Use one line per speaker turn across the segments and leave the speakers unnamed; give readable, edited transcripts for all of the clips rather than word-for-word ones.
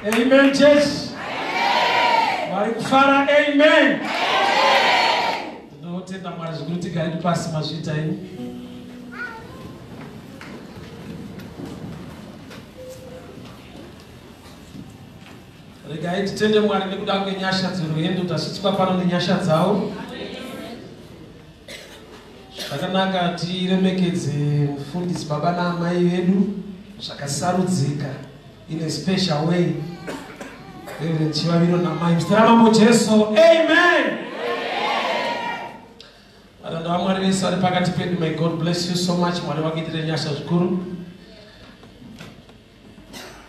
Amen church. Vari kufara amen. Tinotenda Mwari zvikuru tigare pasi mazviita imi. Regai titende Mwari nekuda kwenyasha dzerwendo tasvitswa pano nenyasha dzavo. Zvakanaka tiremekedze mufundisi baba naamai vedu zvakasarudzika in a special way. Reverend Chivaviro namai muzita raMambo Jesu. Amen. Varanda vaMwari vese vari pakati pedu, may God bless you so much. Mwari vakuitire nyasha zvikuru.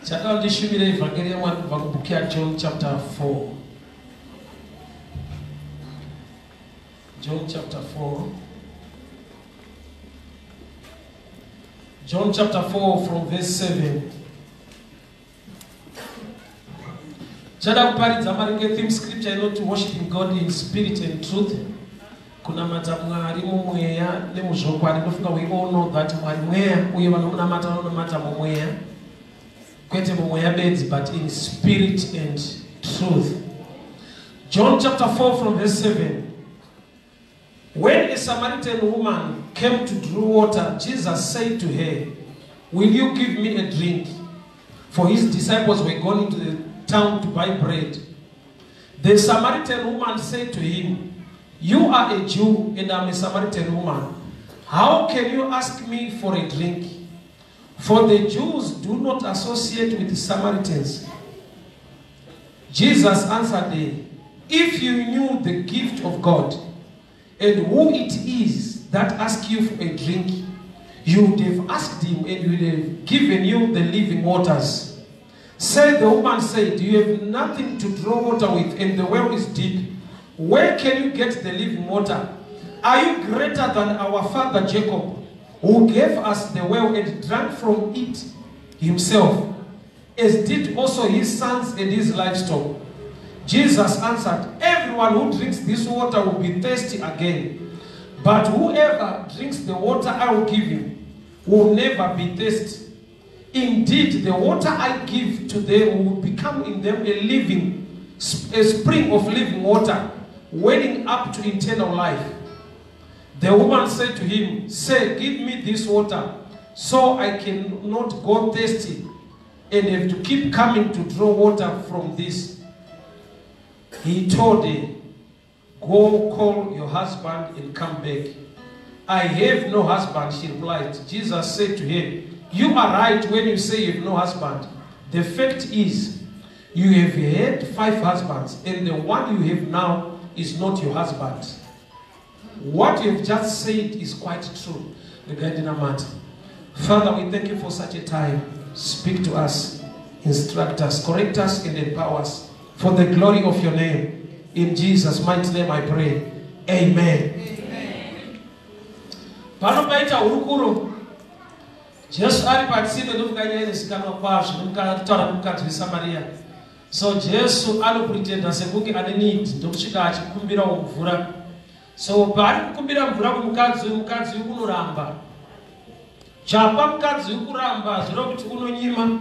Chakava ndishumire evhangeri yaMwari kubva kubhuku yaJohn chapter 4. John chapter 4. John chapter 4 from verse 7. Chada kuparidza maringe theme scripture inoti worshiping God in spirit and truth. Kunamata Mwari mumweya nemuzvokwadi. Ndofunga we all know that Mwari mweya uye vanomunamata vanonamata mumweya. Kwete mumweya bedzi but in spirit and truth. John chapter 4 from verse 7. When a Samaritan woman came to draw water, Jesus said to her, Will you give me a drink? For his disciples were gone into the town to buy bread. The Samaritan woman said to him, You are a Jew and I'm a Samaritan woman. How can you ask me for a drink? For the Jews do not associate with the Samaritans. Jesus answered her, If you knew the gift of God and who it is that asks you for a drink, you would have asked him and he would have given you the living waters. Said the woman said, You have nothing to draw water with, and the well is deep. Where can you get the living water? Are you greater than our father Jacob, who gave us the well and drank from it himself, as did also his sons and his livestock? Jesus answered, Everyone who drinks this water will be thirsty again. But whoever drinks the water I will give him will never be thirsty. Indeed, the water I give to them will become in them a spring of living water, welling up to eternal life. The woman said to him, Sir, give me this water, so I cannot go thirsty and have to keep coming to draw water from this. He told her, Go call your husband and come back. I have no husband, she replied. Jesus said to her, You are right when you say you have no husband. The fact is, you have had 5 husbands, and the one you have now is not your husband. What you have just said is quite true. Regarding Amati. Father, we thank you for such a time. Speak to us, instruct us, correct us, and empower us for the glory of your name. In Jesus' mighty name I pray. Amen. Pano paita hurukuro. Jesu ari patsime ndofunga nyaya inozikanwa kwazvo nemukataura nemukadzi weSamaria. So Jesu anopretenda sekunge ane need ndokusvika achikumbirawo mvura. So paari kukumbira mvura kumukadzi uyu, mukadzi uyu unoramba. Chapa mukadzi uyu kuramba zvoreva kuti unonyima,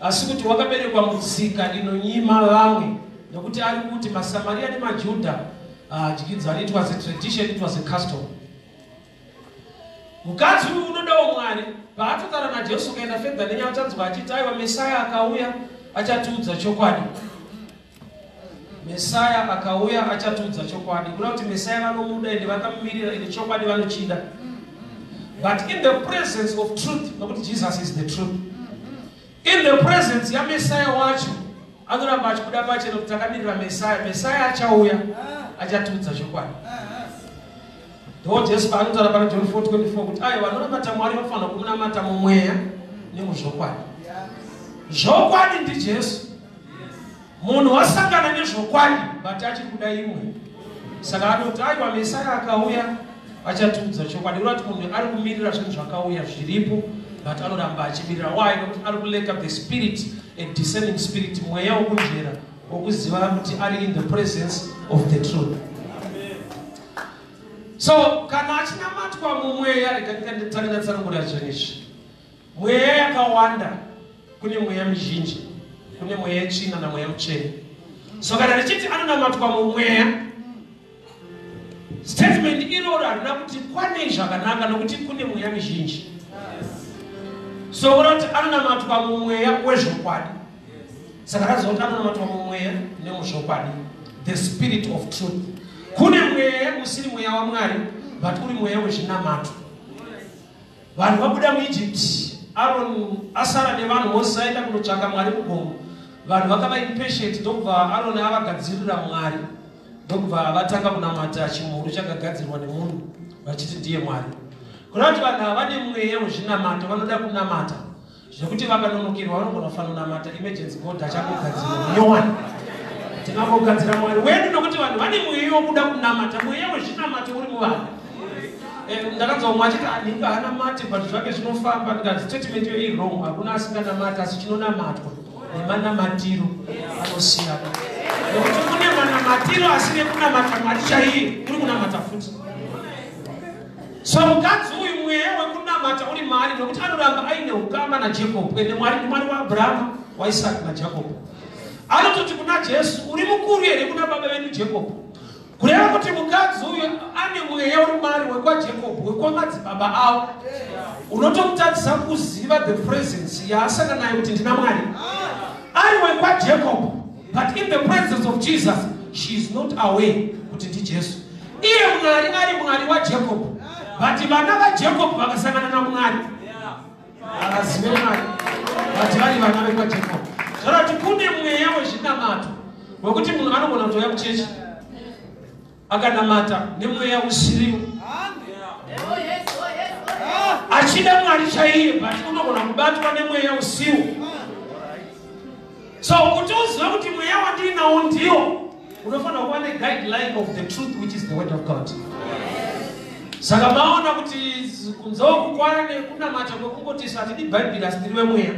asi kuti wakaberekwa mutsika inonyima vamwe, nokuti ari kuti maSamaria nemaJudha adyidzani. It was a tradition, it was a custom. Mukadzi uyu unodawo Mwari. Paatotaura naJesu ukaenda fedha nenyaya uchanzwa achiti aiwa Mesaya akauya achatiudza chokwadi. Mesaya akauya achatiudza chokwadi. Kuda kuti Mesaya vanomuda ende vakamumirira ende chokwadi vanochida. But in the presence of truth, nokuti Jesus is the truth. In the presence yaMesaya wacho anoramba achibuda pachena kuti takamirira Mesaya. Mesaya achauya achatiudza chokwadi. Ndo Jesu paanotaura pana John 4:24 kuti aiwa vanonamata Mwari vanofanira kumunamata mumweya nemuzvokwadi. Zvokwadi ndiJesu. Munhu wasangana nezvokwadi but achiri kuda imwe. Saka anoti aiwa Mesaya akauya achatiudza chokwadi. Kureva kuti munhu ari kumirira zvinhu zvakauya zviripo but anoramba achimirira. Why? Nokuti ari kuleka the spirit, a discerning spirit, mweya wokunzvera wokuziva kuti ari in the presence of the truth. So kana achinamatwa mumweya, rega nditange ndatsanangura zvinhu izvi. Mweya yakawanda, kune mweya mizhinji. Kune mweya yetsvina namweya mutsvene. So kana richiti anonamatwa mumweya, statement iroro harina kuti kwanei zvakanaka, nokuti kune mweya mizhinji. So kureva kuti anonamatwa mumweya wezvokwadi. Saka raziva kuti anonamatwa mumweya nemuzvokwadi, the spirit of truth. Kune mweya usiri mweya waMwari, but uri mweya wezvinamato. Vanhu vabuda muEgypt, Aron asara nevanhu. Moses aenda kunotsvaka Mwari mugomo. Vanhu vakava impatient, ndokubva Aron avagadzirira mwari, ndokubva vatanga kunamata chimhuru chakagadzirwa nemunhu, vachiti ndiye Mwari. Kureva kuti vanhu ava vane mweya wezvinamato, vanoda kunamata zvekuti vakanonokirwa vanogona kufanonamata emergency god achangogadzirwa munyowani. Tingangogadzira mwari wedu, nokuti vanhu vane mweya wokuda kunamata. Mweya wezvinamato uri muvanhu. Ndakanzwa umwe achiti aninga haanamati, but zvake zvinofamba. Ndikati statement iyo iwrong. Hakuna asinganamati, asi chinonamatwa nemanamatiro anosiyana, nekuti kune manamatiro asiri ekunamata Mwari chaiye, kuri kunamata futi. So mukadzi uyu, mweya wekunamata uri maari, nokuti anoramba aine ukama naJacob. Ende Mwari ndiMwari waAbrahama, waIsaki naJacob. Anototi kuna Jesu, "Uri mukuru here kuna baba vedu Jacob?" Kureva kuti mukadzi uyu ane mweya uri maari wekwaJacob, wekwamadzibaba avo, unotomutadzisa kuziva the presence yaasangana nayo, kuti ndina Mwari ari wekwaJacob. But in the presence of Jesus, she is not aware kuti ndiJesu. Iye Mwari ari Mwari waJacob, but vana vaJacob vakasangana naMwari havazive Mwari, but vari vana vekwaJacob. Zvara kuti kune mweya wezvinamato wekuti munhu anogona kutouya kuchechi akanamata nemweya usiriwo, achida Mwari chaiye, but unogona kubatwa nemweya usiwo. So kuti uzive kuti mweya wandinawo ndiwo, unofanira kuva neguideline of the truth, which is the word of God. Saka maona kuti kunzewo kukwana nekunamata kwekungoti hatidi Bhaibheri, asi tiri vemweya,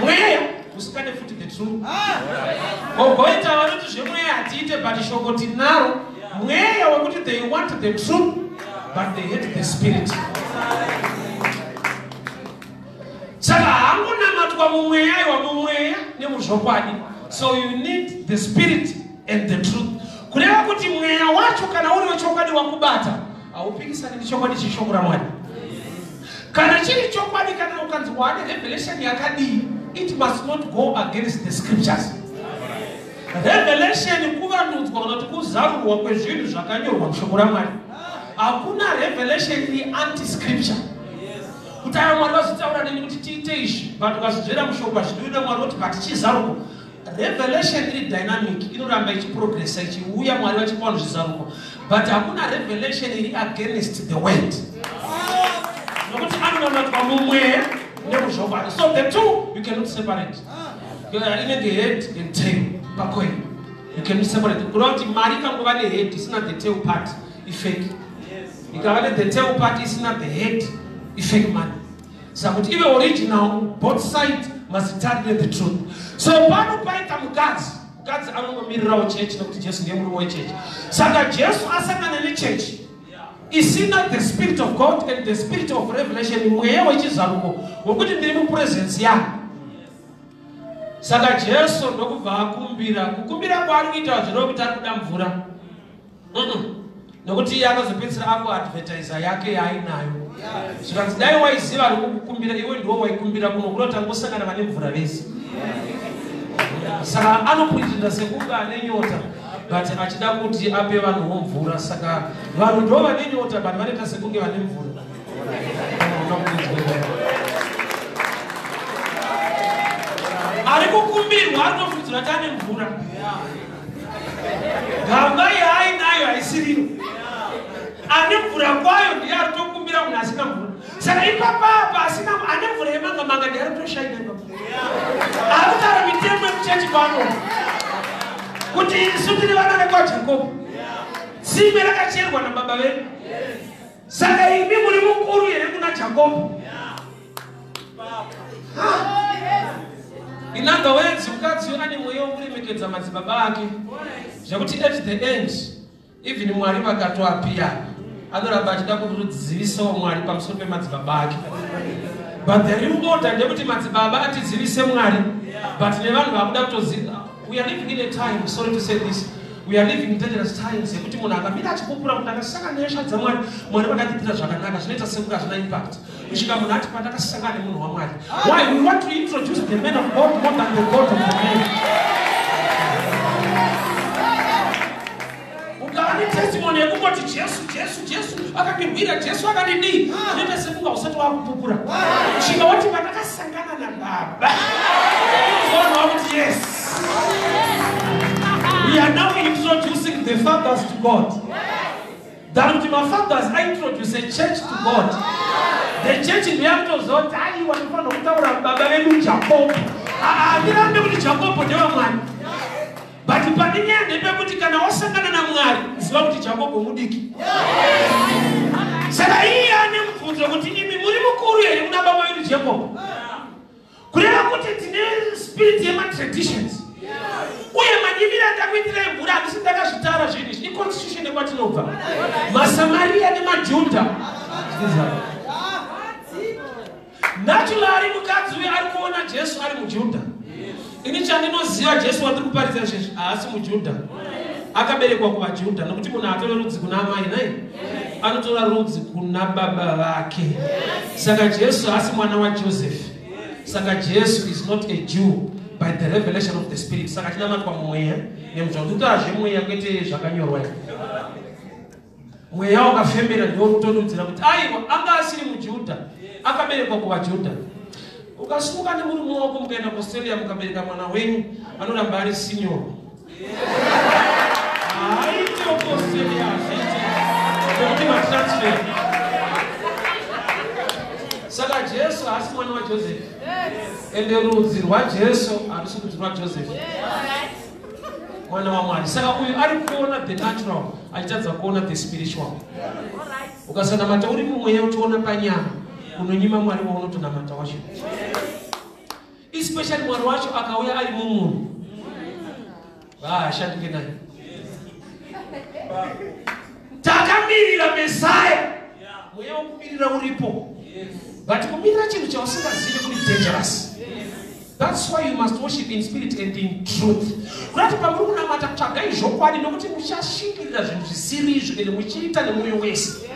mweya usikane futi the truth. Kogoita vanoti zvemweya hatiite, but shoko tinaro. Mweya wekuti they want the truth, but they hate the spirit. Saka hangonamatwa mumweya, iwa mumweya nemuzvokwadi. So you need the spirit and the truth. Kureva kuti mweya wacho kana uri wechokwadi wakubata, haupikisani nechokwadi cheshoko raMwari. Kana chiri chokwadi, kana ukanzi wane revelation yakadii, it must not go against the scriptures. Revelation kuvandudzwa kana kuti kuzarurwa kwezvinhu zvakanyorwa mushoko raMwari. Hakuna revelation iri anti scripture, kuti aya Mwari vazotaura neni kuti tiite izvi, but ukazvidzvera mushoko hazvidiwi naMwari kuti, but chizaruko. Revelation iri dynamic, inoramba ichiprogressa, ichiuya, Mwari vachipa vanhu zvizaruko, but hakuna revelation iri against the word, nokuti anonamatwa mumweya nemuzvokwadi. So the two you cannot separate. Inenge head and tail pacoin, you cannot separate. Kureva kuti mari ikangova nehead isina the tail part, ifake. Ikava nethe tail part isina the head, ifake money. Saka kuti ive original, both side must tell the truth. So pano paita mukadzi. Mukadzi anongomirirawo chechi, nekuti Jesu ndiye murume wechechi. Saka Jesu asangana nechechi isina the spirit of God and the spirit of revelation, mweya wechizaruko wekuti ndiri mupresence yake. Saka Jesu ndokubva akumbira. Kukumbira kwaari kuita zvireva kuti ari kuda mvura, Nokuti iye akazopedzisira akuadvertisa yake yaainayo, zvikanzi, "Dai waiziva ari kukukumbira iwe, ndiwo waikumbira kuno." Kuda kuti angosangana vane mvura vese. Saka anopretenda sekunge ane nyota, but achida kuti ape vanhuwo mvura. Saka vanhu ndo vane nyota, but vanoita sekunge vane mvura. Unoona kuinzwa? Ari kukumbirwa ari kutofungidzira kuti ane mvura. Gamba yaainayo haisiriyo. Ane mvura kwayo ndiye ari kutokumbira munhu asina mvura. Saka ipapapa asina, ane mvura yemanga manga ndiye ari kutoshaina ipapo. Ari kutaura mitemo yekuchechi pano kuti isu tiri vana vekwaJakobho, tsime rakacherwa nababa vedu. Saka imi muri mukuru here kuna Jakobho? In other words, mukadzi uyu ane mweya wekuremekedza madzibaba ake, zvekuti at the end, even Mwari vakatoappear, anoramba achida kurudzivisawo Mwari pamusoro pemadzibaba ake. But the real order ndekuti madzibaba atizivise Mwari, but nevanhu vakuda kutoziva. We are living in a time, sorry to say this, we are living in dangerous times yekuti munhu akamira achipupura kuti ndakasangana nenyasha dzaMwari, Mwari vakandiitira zvakanaka, zvinoita sekunge hazvina impact kusvika munhu ati pandakasangana nemunhu waMwari. Why? We want to introduce the man of God more than the God of the man. Ukava netestimony yekungoti Jesu, Jesu, Jesu akandirwira, Jesu akandidii, zvinoita sekunge usati wakupupura kusvika wati pandakasangana nababa. Unozoona wakuti yes, we are now introducing the fathers to God, than kuti mafathers aintroduce a church to God. The church ndoyakutoziva kuti aiwa, tinofanira kutaura baba vedu Jakobho. Handirambe kuti Jakobho ndewamwari, but pane nyaya ndepekuti kana wasangana naMwari, ziva kuti Jakobho mudiki. Saka iye ane mubvunzo kuti imi muri mukuru here kuna baba vedu Jakobho? Kureva kuti tine spirit yematraditions uye manyimiro andakuitirai mvura, handisi ndakazvitaura zvinhu izvi, iconstitution yekwatinobva, maSamaria nemaJudha. Naturally, mukadzi uyu ari kuona Jesu ari muJudha. Ini chandinoziva, Jesu watiri kuparidza izvezvi haasi muJudha. Akaberekwa kuvaJudha, nokuti munhu atore rudzi kuna amai nai, anotora rudzi kuna baba vake. Saka Jesu haasi mwana waJoseph. Saka Jesu is not a Jew by the revelation of the Spirit. Saka chinamatwa mumweya nemuzva kutaura zvemweya, kwete zvakanyorwa. Mweya wakafembera ndiwo kutodudzira kuti aiwa, anga asiri muJudha, akaberekwa kuvaJudha. Ukasimuka nemurume wako mukaenda kuAustralia, mukabereka mwana wenyu, anoramba ari senior. Haaite kuAustralia, hazviite nekuti matransfer. Saka Jesu haasi mwana waJoseph, ende rudzi rwaJesu harusi rudzi rwaJoseph, mwana waMwari. Saka uyu ari kuona the natural achitadza kuona the spiritual. Ukasanamata uri mumweya uchiona panyama, unonyima Mwari waunotonamata wacho, especially Mwari wacho akauya ari mumunhu, vaashandike naye. Takamirira Mesaya, mweya wokumirira uripo, but kumirira chinhu chausingazivi kuri dangerous. That's why you must worship in spirit and in truth. Kurati pamuri kunamata, tsvagai zvokwadi, nokuti muchashingirira zvinhu zvisiri izvo ende muchiita nemwoyo wese.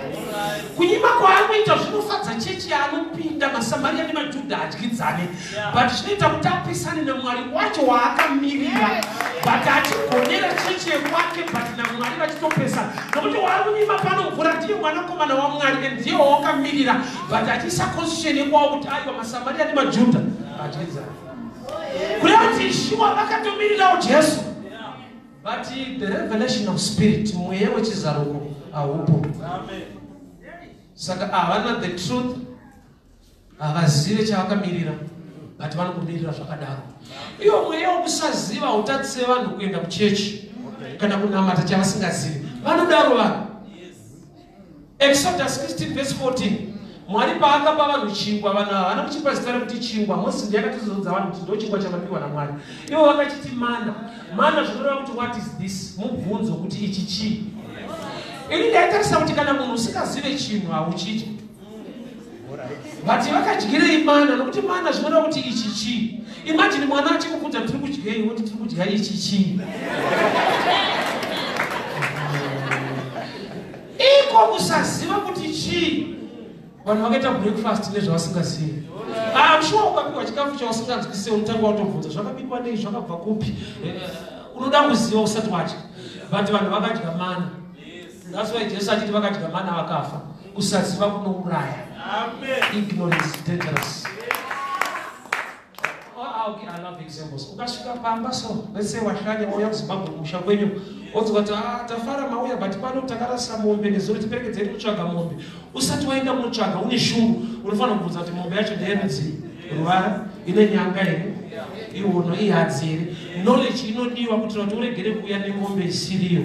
Kunyima kwaanoita zvinofadza chechi yaanopinda, maSamaria nemaJudha adyidzane, but zvinoita kuti apisane naMwari wacho waakamirira, but achigonera chechi yekwake, but naMwari vachitopesana, nokuti waari kunyima pano mvura ndiye mwanakomana waMwari and ndiye wawakamirira, but achiisa constitution yekwawo kuti aiwa, maSamaria nemaJudha adyidzane. Kureva kuti shuwa vakatomirirawo Jesu, but the revelation of spirit, mweya wechizaruko haupo. Saka havana the truth, havazive chavakamirira, but vanokumirira zvakadaro. Iwo mweya wokusaziva hautadzise vanhu kuenda kuchechi kana kunamata chavasingazivi. Vanodaro vanhu. Exodus 16 verse 14, Mwari paakapa vanhu chingwa, vanhu havana kuchipa zita rekuti chingwa. Mozisi ndiye akatozodza vanhu kuti ndo chingwa chavapiwa naMwari. Ivo vakachiti mana. Mana zvinoreva kuti "What is this?" Mubvunzo kuti ichi chii? Ini ndaitarisa kuti kana munhu usingazive chinhu, hauchidyi. But vakadyirei mana? Nokuti mana zvinoreva kuti ichi chii? Imagine mwana achikubvunza, "Tiri kudyei?" Woti, "Tiri kudya ichi chii?" Iko kusaziva kuti chii, vanhu vakaita breakfast nezvavasingazivi. I'm sure ukapiwa chikafu chausinganzwisise, unotanga watobvunza, "Zvakabikwa nei? Zvakabva kupi?" Unoda kuziva usati wadya, but vanhu vakadya mana. That's why Jesu achiti vakadya mana vakafa. Kusaziva kunouraya. Ignorance is dangerous. Oh, okay, I love examples. Ukasvika pamba so, let's say washanya wauya kuZimbabwe kumusha kwenyu, wonzwa kuti, "Ah, tafara mauya, but pano takarasa mombe nezuro, tiperekedzei kutsvaga mombe." Usati waenda kunotsvaga, une shungu, unofanira kubvunza kuti mombe yacho ndeyerudzi, ruvara, ine nyanga here, ihono, ihadzi here? Knowledge inodiwa kuitira kuti uregere kuuya nemombe isiriyo.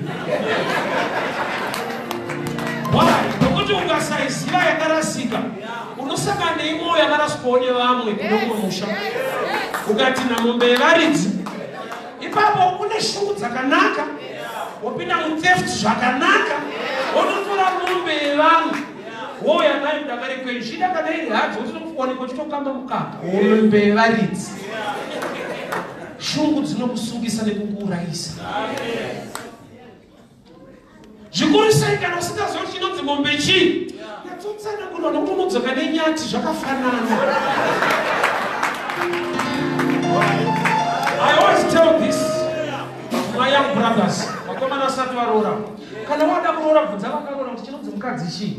Why? Nokuti ukasaiziva yakarasika, unosangana neimwewo yakaraswawo nevamwe kune umwe musha, ukati namombe yevaridzi. Ipapo une shungu dzakanaka, wopinda mutheft zvakanaka, wototora mombe yevanhu. Wouya nayo mudanga rekwenyu. Zvida kana iri hadzi wotokuwanikwa uchitokamba mukaka. Mombe yevaridzi. Shungu dzinokusungisa nekukuurayisa. Zvikuru sei kana usingazivi kuti chinonzi mombe chii? Nyatsotsanangurwa nokuti unodzoka nenyati zvakafanana. I always tell this to my young brothers, vakomana vasati varoora. Kana wada kuroora bvunza vakaroora kuti chinonzi mukadzi chii?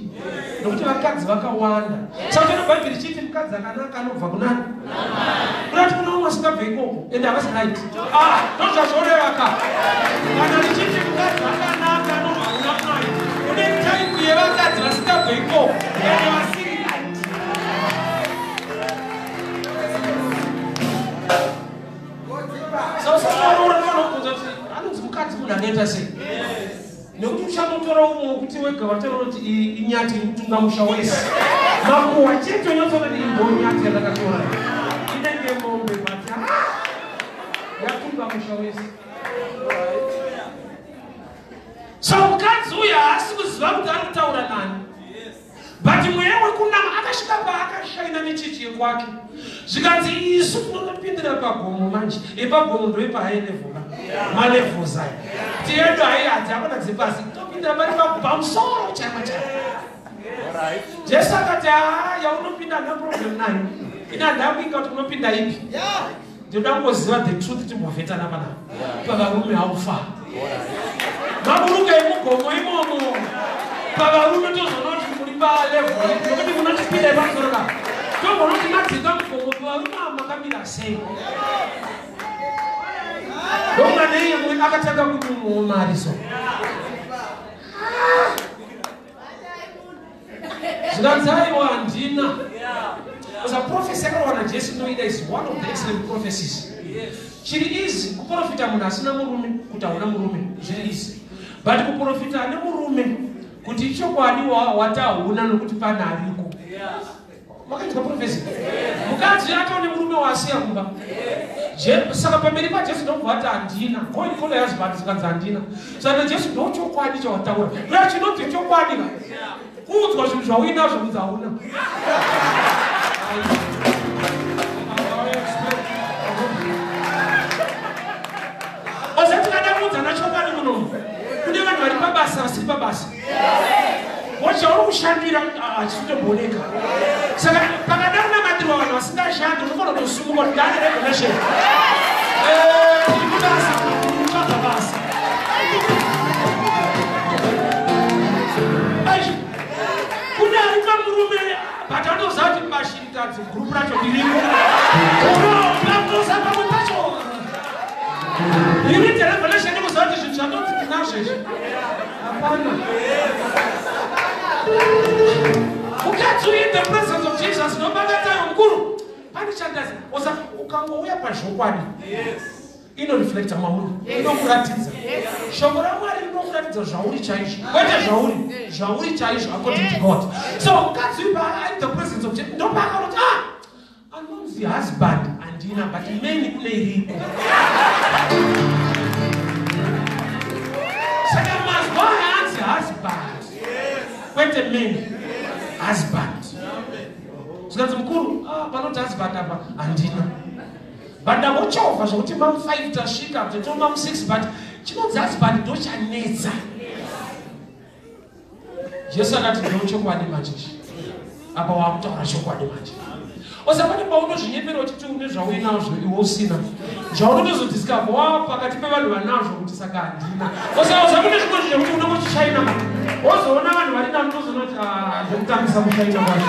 Nokuti vakadzi vakawanda. Saka tino Bhaibheri richiti mukadzi akanaka anobva kunani? Kunati kuna umwe asingabve ikoko ende havasi right. Ah, ndozvazvoreva ka. Kana richiti mukadzi akanaka anobva kuna Mwari, kune type yevakadzi vasingabve ikoko ende vasiri right. Saka usati waroora unofanira kubvunza kuti anonzi mukadzi munhu anoita sei? Nekuti uchanotora umwe wekuti wega wataura kuti inyati iri kutunga musha wese. Makuhwa chete unyatsoona kuti indonyati yandakatora. Inenge mombe but yatunga musha wese. So mukadzi uyu haasi kuziva kuti ari kutaura nani. But mweya wekunama akasvika paakashaina nechechi yekwake. Zvikanzi isu tinotopindira pagomo manje. Epagomo ndoipa high level ka. Malevels aya. Tiyedu hayi hadzi akona dzepasi. Topindira pari pamusoro chaipo chaipo. Jesu akati haa yaunopinda handina problem nayo. Ini handakuinga kuti unopinda ipi. Ndinoda kungoziva the truth timbovhetana panapa. Pavarume haufa. Maburuka emugomo imomo. Pavarume tozoona kuti muri palevel ipi nokuti munotipinda ipamusoro ka. Tombona kuti madzika mugomo pavarume ava makamira sei. Ndokunga neiye mumwe akatanga kunyumwawo mari so. Zvikanzi aiwa handina. Because a prophecy yakarohwa naJesu inoida is one of the excellent prophecies. Chiri easy kuprofita munhu asina murume kuti hauna murume zviri easy. But kuprofita ane murume kuti ichokwadi wati hauna nokuti pane ariko. Makaitwa prophecy. Mukadzi atone murume waasiya kumba. Saka pamberi paJesu ndokubva ati handina. Go and call your husband zvikanzi handina. Saka Jesu ndochokwadi chawataura. Kuya chinonzi chokwadi ka. Kuudzwa zvinhu zvauinazvo kunzi hauna. Oza tikada kuudzana chokwadi munomu. Kune vanhu vari pabasa vasiri pabasa. Wachauri kushandira hachitomboneka. Saka pakada kunamatirwa vanhu vasingashandi unofanira kutosumuka kuti ndane revelation. Tiri kubasa, tiri kutsvaga basa. Kune ari pamurume but anoziva kuti mashirikadzi group racho ndirimo. Unotosa pamwe pacho. You need a revelation yekuziva kuti zvinhu zvatonzi tinazvo izvi. Hapana. Mukadzi uyu in the presence of Jesus nobakatayo mukuru. Pane chandazi osa ukangouya pazvokwadi. Inoreflecta mauri, inokuratidza. Shoko raMwari rinokuratidza zvauri chaizvo. Kwete zvauri, zvauri chaizvo according to God. So mukadzi uyu in the presence of Jesus ndopaakaona kuti anonzi husband handina but many kune iriko. Saka mazwa aya anzi husband. Kwete many. Husband. Zvikanzi mukuru, panoti husband apa handina. But ndangochovha zvekuti mam 5 tasvika, totoo mam 6 but chinonzi husband ndochanetsa. Jesu akati ndo chokwadi manje. Apa wakutaura chokwadi manje. Osa pane paunozvinyepera uchiti une zvauinazvo iwe usina. Zvaunotozodiscover wa pakati pevanhu vanazvo kuti saka handina. Osa kune zvimwe zvinhu zvekuti unenge uchishaina manje. Wozoona vanhu vari nani unozoona kuti ndokutambisa kushaina kwacho.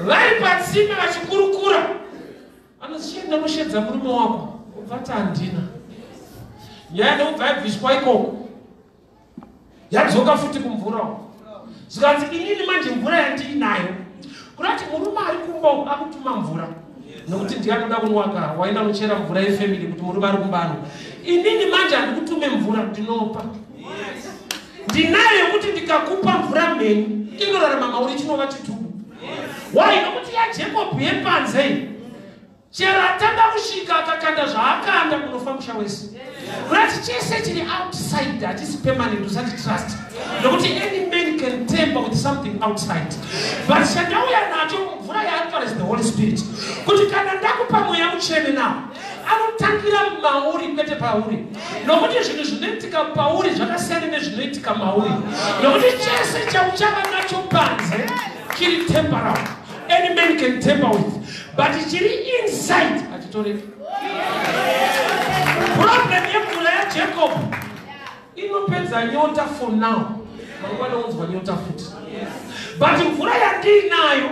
Vari patsime vachikurukura. Anochienda unoshedza murume wako. Ubva ati handina. Nyaya ndokubva yabviswa ikoko. Yadzoka futi kumvura uko. Zvikanzi inini manje mvura yandiinayo. Kuda kuti murume ari kumba uko akutuma mvura. Nokuti ndiye anoda kunwa ka, waenda unochera mvura yefamily kuti murume ari kumba anwa. Inini manje handikutume mvura, ndinopa. Ndinayo yekuti ndikakupa mvura mhenyu inorarama mauri chinova chitubu. Why? Nokuti yaJacob yepanze iyi. Chero atanga kusvika akakanda zvaakanda kunofa musha wese. Kurati chese chiri outside hachisi permanent, usati trust, nokuti any man can tamper with something outside. But chandauya nacho, mvura yaakutaura, is the Holy Spirit, kuti kana ndakupa Mweya Mutsvene nawo, anotangira mauri, kwete pauri, nokuti zvinhu zvinoitika pauri zvakasiyana nezvinoitika mauri, nokuti chese chauchava nacho panze chiri temporal, any man can tamper with, but chiri inside hachitoreki. Problem yemvura yaJacob, inopedza nyota for now, mangwana unzwa nyota futi. But mvura yandiinayo,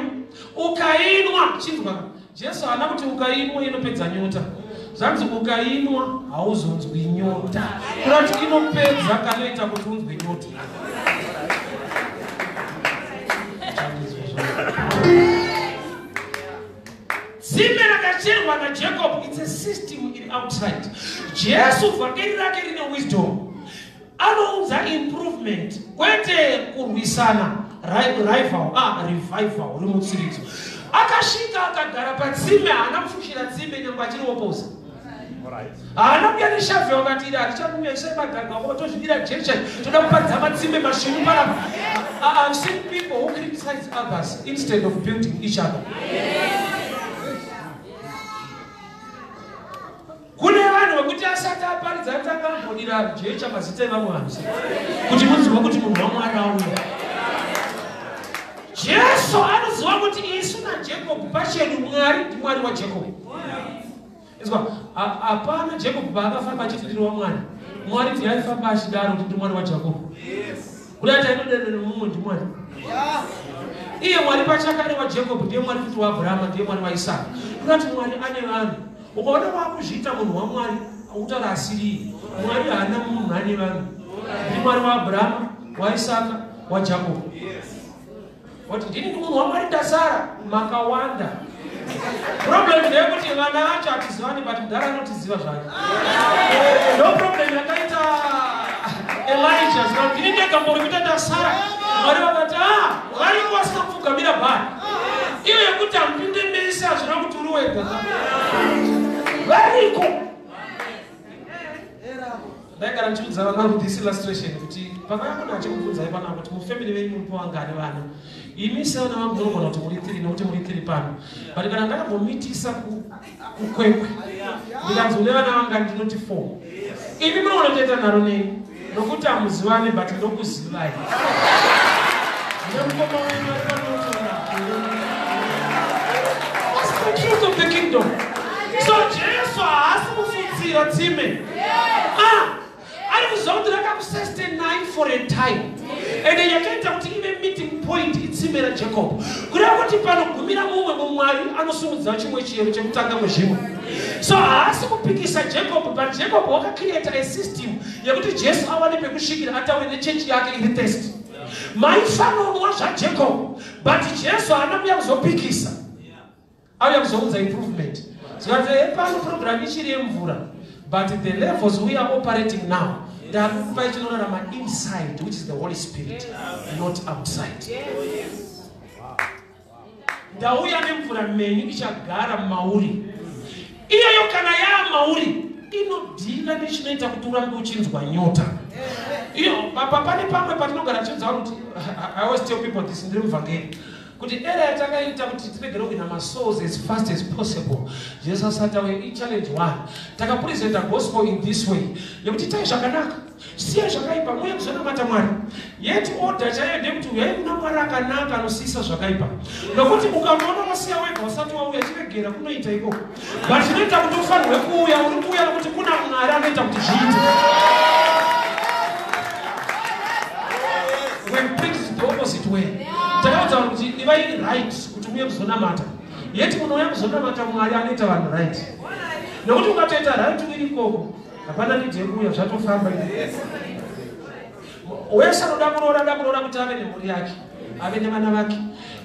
ukainwa, chinzwa, Jesu haana kuti ukainwa inopedza nyota. Zvanzi ukainwa hauzonzwi nyota, kuda kuti inopedza kanoita kuti unzwe nyota. Tsime rakacherwa naJacob, it's a system iri outside. Jesu, vhangeri rake rine wisdom, anounza improvement, kwete kurwisana, rival, revival, rimutsiridzo. Akasvika akagara patsime, haana kufushira tsime nyange achiriwoposa. Haana kuya neshovel akati, "Iri harichakuuya, isai madhanga, tozvidira jecha, toda kuparidza matsime masvinu panapa." I've seen people who criticize others instead of building each other. Kune vanhu vekuti asati aparidza atanga ambodira jecha mazita evamwe vanhu, kuti munzwa kuti munhu waMwari auya. Jesu anoziva kuti isu naJacob pachedu, Mwari ndiMwari waJacob. Izwa, hapana Jacob paakafamba achiti, "Ndiri waMwari." Mwari ndiye aifamba achidaro kuti, "Ndi Mwari waJacob." Kudai tainodana nemumwe ndimwari. Iye Mwari pachake ari waJacob, ndiye Mwari futi waAbhurahama, ndiye Mwari waIsaka. Kudati Mwari ane vanhu. Ukaona wakuzviita munhu waMwari, utaura asiriye. Mwari haana munhu, ane vanhu. Ndi Mwari waAbhurahama, waIsaka, waJacob. Wati, "Ndini ndi munhu waMwari, ndasara." Makawanda. Problem ndeyekuti vana vacho hatizivani, but mudhara anotiziva zvake. Ndo problem yakaita Elijah. Zika, "Ndini ndega mbori kuita ndasara." Mwari vakati, "A, variko vasina kupfugamira Bhari." Iyo yekuti hamupinde mese hazvina kuti uri wega, variko. Ndaigara ndichiudza vana vangu this illustration, kuti pakauya munhu achikubvunzai panapa kuti mufamily venyu muripo vangani vana, imi sevana vangu munogona kuti muri three, nokuti muri three pano. But kana ndakambomitisa kuKwekwe, ndikanzi, "Une vana vangani?" ndinoti, "Four." Imi munogona kutoita nharo neni nokuti hamuzivani, but ndokuzivai nemukoma wenyu ari panotora. That's the truth of the kingdom. So Jesu haasi kufutsira tsime. Ah, ari kuziva kuti rakakusustainai for a time, ende yakaita kuti ive meeting point itsime raJacob, kureva kuti panogumira mumwe mumwari, anosumudza chimwe chiyero chekutanga mwezvimwe. So haasi kupikisa Jacob, but Jacob wakacreata a system yekuti Jesu awane pekusvikira ataure nechechi yake iri thirsty. Maifanonwa zvaJacob, but Jesu haana kuuya kuzopikisa, auya kuzounza improvement. Zvikanzi, "Epano program ichiri yemvura, but the levels we are operating now, ndakukupai chinorarama inside, which is the Holy Spirit, not outside. Ndauya nemvura menyu ichagara mauri. Iyoyo kana yaa mauri, inodhila nechinoita kuti urambe uchinzwa nyota." Iyo pane pamwe patinogara tichiudza vanhu kuti, I always tell people this, ndiri muvhangeri, kuti era yatakaita kuti tiregere kuina masouls as fast as possible Jesu asati auya, ichallenge one. Takapresenta gospel in this way yekuti itai zvakanaka, siyai zvakaipa, muye kuzonamata Mwari. Yet order chaiyo ndeyekuti uyai kuna Mwari akanaka anosiyisa zvakaipa, nokuti ukangoona wasiya wega usati wauya, chiregera kunoita ikoko. But chinoita kuti ufanirwe kuuya, uri kuuya nokuti kuna Mwari anoita kuti zviite. We preached the opposite way. Takaudza vanhu kuti ivai right kuti muye kuzonamata, yet munouya kuzonamata Mwari anoita vanhu right, nokuti ukatoita right uri ikoko, hapana need yekuuya, zvatofamba. Wese anoda kuroora, ada kuroora kuti ave nemhuri yake, ave nevana vake.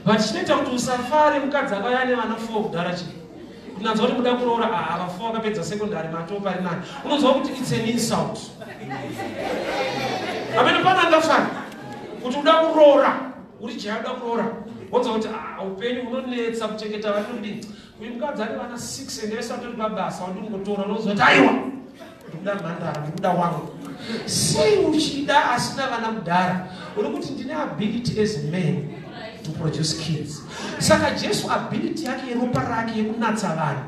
But chinoita kuti usafare, mukadzi akauya nevana 4 kudhara, chii? Kunanzwa kuti muda kuroora, ava 4 akapedza secondary, matopa ari nani, unonzwa kuti it's an insult. Amene pana angafari kuti uda kuroora, uri jaya, uda kuroora, wonzwa kuti, "Ah, upenyu hunonetsa kuchengeta vana." Kudii? Uyu mukadzi ane vana 6 ende vese vatori pabasa, wandingotora. Unonzwa kuti, "Aiwa, Ndikuda mhandara, ndikuda wangu. Sei uchida asina vana kudhara? Uri kuti ndine ability as a man to produce kids. Saka Jesu, ability yake yeropa rake yekunatsa vanhu,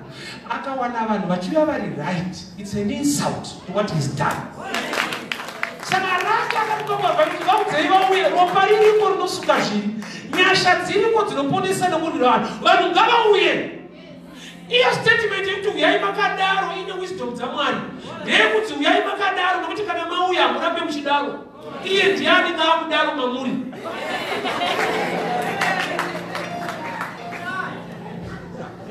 akawana vanhu vachiuya vari right, it's an insult to what he's done. Saka rake akatongabva kuti vaudzei vauye, ropa ririko rinosuka zvivi, nyasha dziriko dzinoponesa nokurwira vanhu, vanhu ngavauye. Iyo statement yekuti uyai makadaro ine wisdom dzaMwari. Ndeyekuti uyai makadaro nokuti kana mauya hamurambe muchidaro. Iye ndiani ngaakudaro mamuri.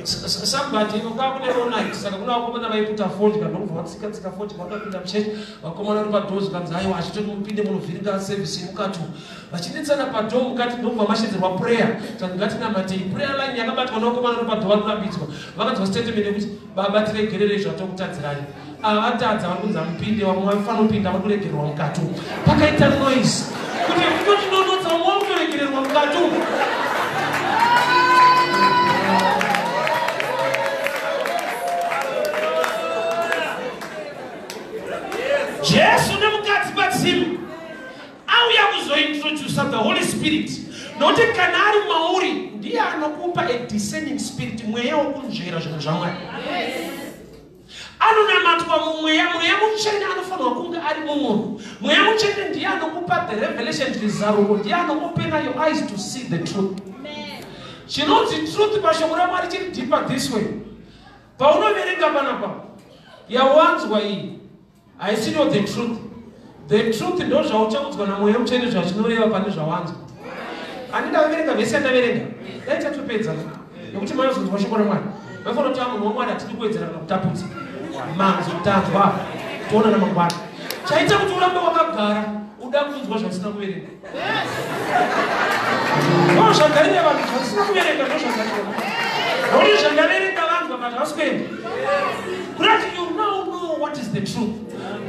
Somebody inokaa kune all night, saka kuna vakomana vaiputa fodya, ndokubva vatsika tsika fodya, vakapinda muchechi. Vakomana vari padoor, zvikanzi aiwa, achitoti mupinde munovhiringa service yemukati. Vachinetsana padoor mukati, ndokubva mashedzerwa prayer. Saka ngatinamatei. Prayer line yakabatwa nevakomana vari padoor vari kurambidzwa. Vakanzwa statement yekuti, "Baba, tiregererei zvatokutadzirani." Ava vatadza, vari kunzi amupinde, vamwe vafanira kupinda, vari kuregererwa mukati umu. Pakaita noise kuti kutotinonotsa, vamwe vari kutoregererwa mukati umu. Jesu nemukadzi patsime auya kuzointrodusa the Holy Spirit, nokuti kana ari mauri ndiye anokupa a discerning spirit, mweya wokunzvera zvinhu zvaMwari. Anonamatwa mumweya. Mweya Mutsvene anofanirwa kunge ari mumunhu. Mweya Mutsvene ndiye anokupa the revelation, zvizaruko, ndiye anoopena your eyes to see the truth. Chinonzi truth pashoko raMwari chiri deeper this way. Paunoverenga panapa, yawanzwa iyi haisiriyo the truth. The truth ndo zvauchaudzwa naMweya Mutsvene zvachinoreva pane zvawanzwa. Ani ndaverenga vhesi yandaverenga, dai tatopedza nekuti manozonzwa shoko raMwari. Vaifanira kuti munhu waMwari, hatidi kuwedzera kana kutapudza. Manzwa, tanzwa, toona namangwana. Chaita kuti urambe wakagara, uda kunzwa zvausina kuverenga. Ndo zvagarira vanhu, zvausina kuverenga. Ndo zvagarira nokuti zvandaverenga vanzwa, but havasi kuenda. Kurati you now know what is the truth.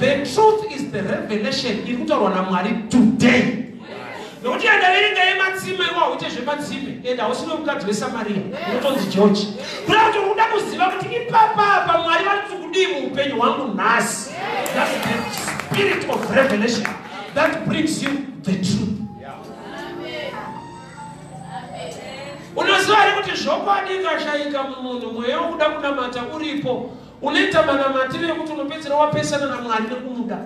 The truth is the revelation iri kutaurwa naMwari today, nokuti yandaverenga yematsime, iwa hauite zvematsime, ende hausiri mukadzi weSamariya unotonzi George. Kuda kuti uri kuda kuziva kuti ipapapa Mwari vari kuti kudii muupenyu hwangu nhasi. That's the spirit of revelation that brings you the truth. Unoziva here kuti zvokwadi ikashayika mumunhu, mweya wokuda kunamata uripo, unoita manamatiro ekuti unopedzera wapesana naMwari nekumuda?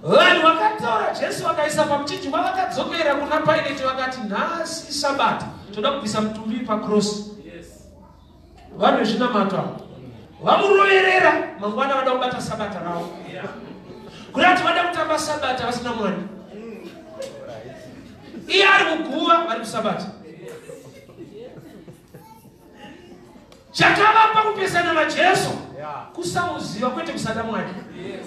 Vanhu vakataura Jesu vakaisa pamuchinjikwa, vakadzokera kuna Pilate vakati, "Nhasi Sabata, toda kubvisa mutumbi pakrosi." Vanhu vezvinamato ava vamuroverera, mangwana vada kubata Sabata ravo. Kurati vada kutamba Sabata vasina Mwari. Iye ari muguva, vari kusabata. Chakavapa kupesana naJesu kusamuziva, kwete kusada Mwari,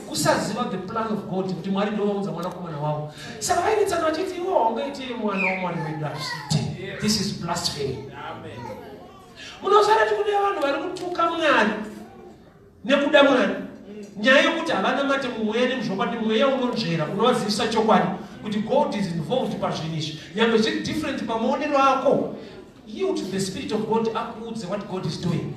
kusaziva the plan of God, kuti Mwari ndovaunza mwanakomana wavo. Saka vainetsana vachiti, "Iwe haungaiti mwana waMwari wedu, hazviite. This is blasphemy." Munoziva kuti kune vanhu vari kutuka Mwari nekuda Mwari, nyaya yekuti havana mate mumweya nemuzvokwadi. Mweya unonzvera unovazivisa chokwadi kuti God is involved pazvinhu izvi, nyangwe zviri different pamaonero ako. Yield to the spirit of God akuudze what God is doing.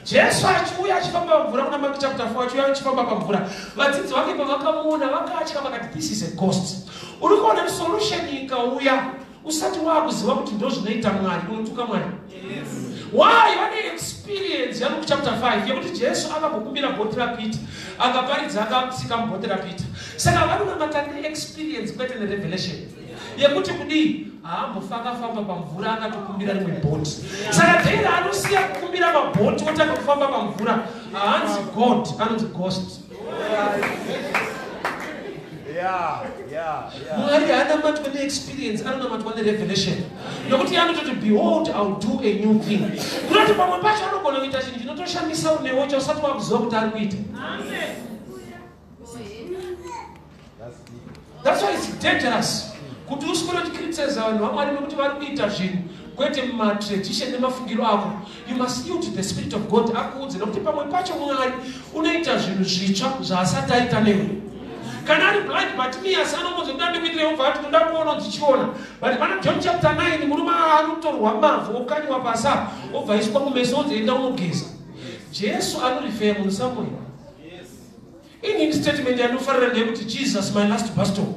Jesu achiuya achifamba pamvura kuna Mark chapter 4, achiuya achifamba pamvura, vadzidzi vake pavakamuona vakatya, vakati, "This is a ghost." Uri kuona solution ikauya usati waakuziva kuti ndo zvinoita Mwari, unotuka Mwari. Why? Vane experience yaLuke chapter 5 yekuti Jesu akambokumbira bhoti raPeter, akaparidza, akatsika mubhoti raPeter. Saka vanonamata neexperience, kwete nerevelation yekuti kudii. Haambofa akafamba pamvura akatokumbira rimwe bhoti. Saka day raanosiya kukumbira mabhoti otanga kufamba pamvura, haanzi God, anonzi ghost. Mwari haanamatwa neexperience, anonamatwa nerevelation, nokuti anototi, "Behold, I will do a new thing." Kunoti pamwe pacho anogona kuita chinhu chinotoshamisa unewo chausati wakuziva kuti ari kuita. That's why it's dangerous kuti uswere uchicriticize vanhu vaMwari nekuti vari kuita zvinhu kwete mumatradition nemafungiro ako. You must yield to the spirit of God akuudze, nekuti pamwe pacho Mwari unoita zvinhu zvitsva zvaasati aita newe. Kana ari blind Bartimaeus, anombonzi, "Ndoda ndikuitire?" Ubva ati, "Ndoda kuona." Ndichiona. But pana John chapter 9, murume anotorwa mavhu, okanyiwa pasi apa, obva iswa kumeso, onzi, "Enda unogeza." Jesu anorefera munhu somewhere. Inini statement yandinofarira ndeyekuti Jesus my last bus stop.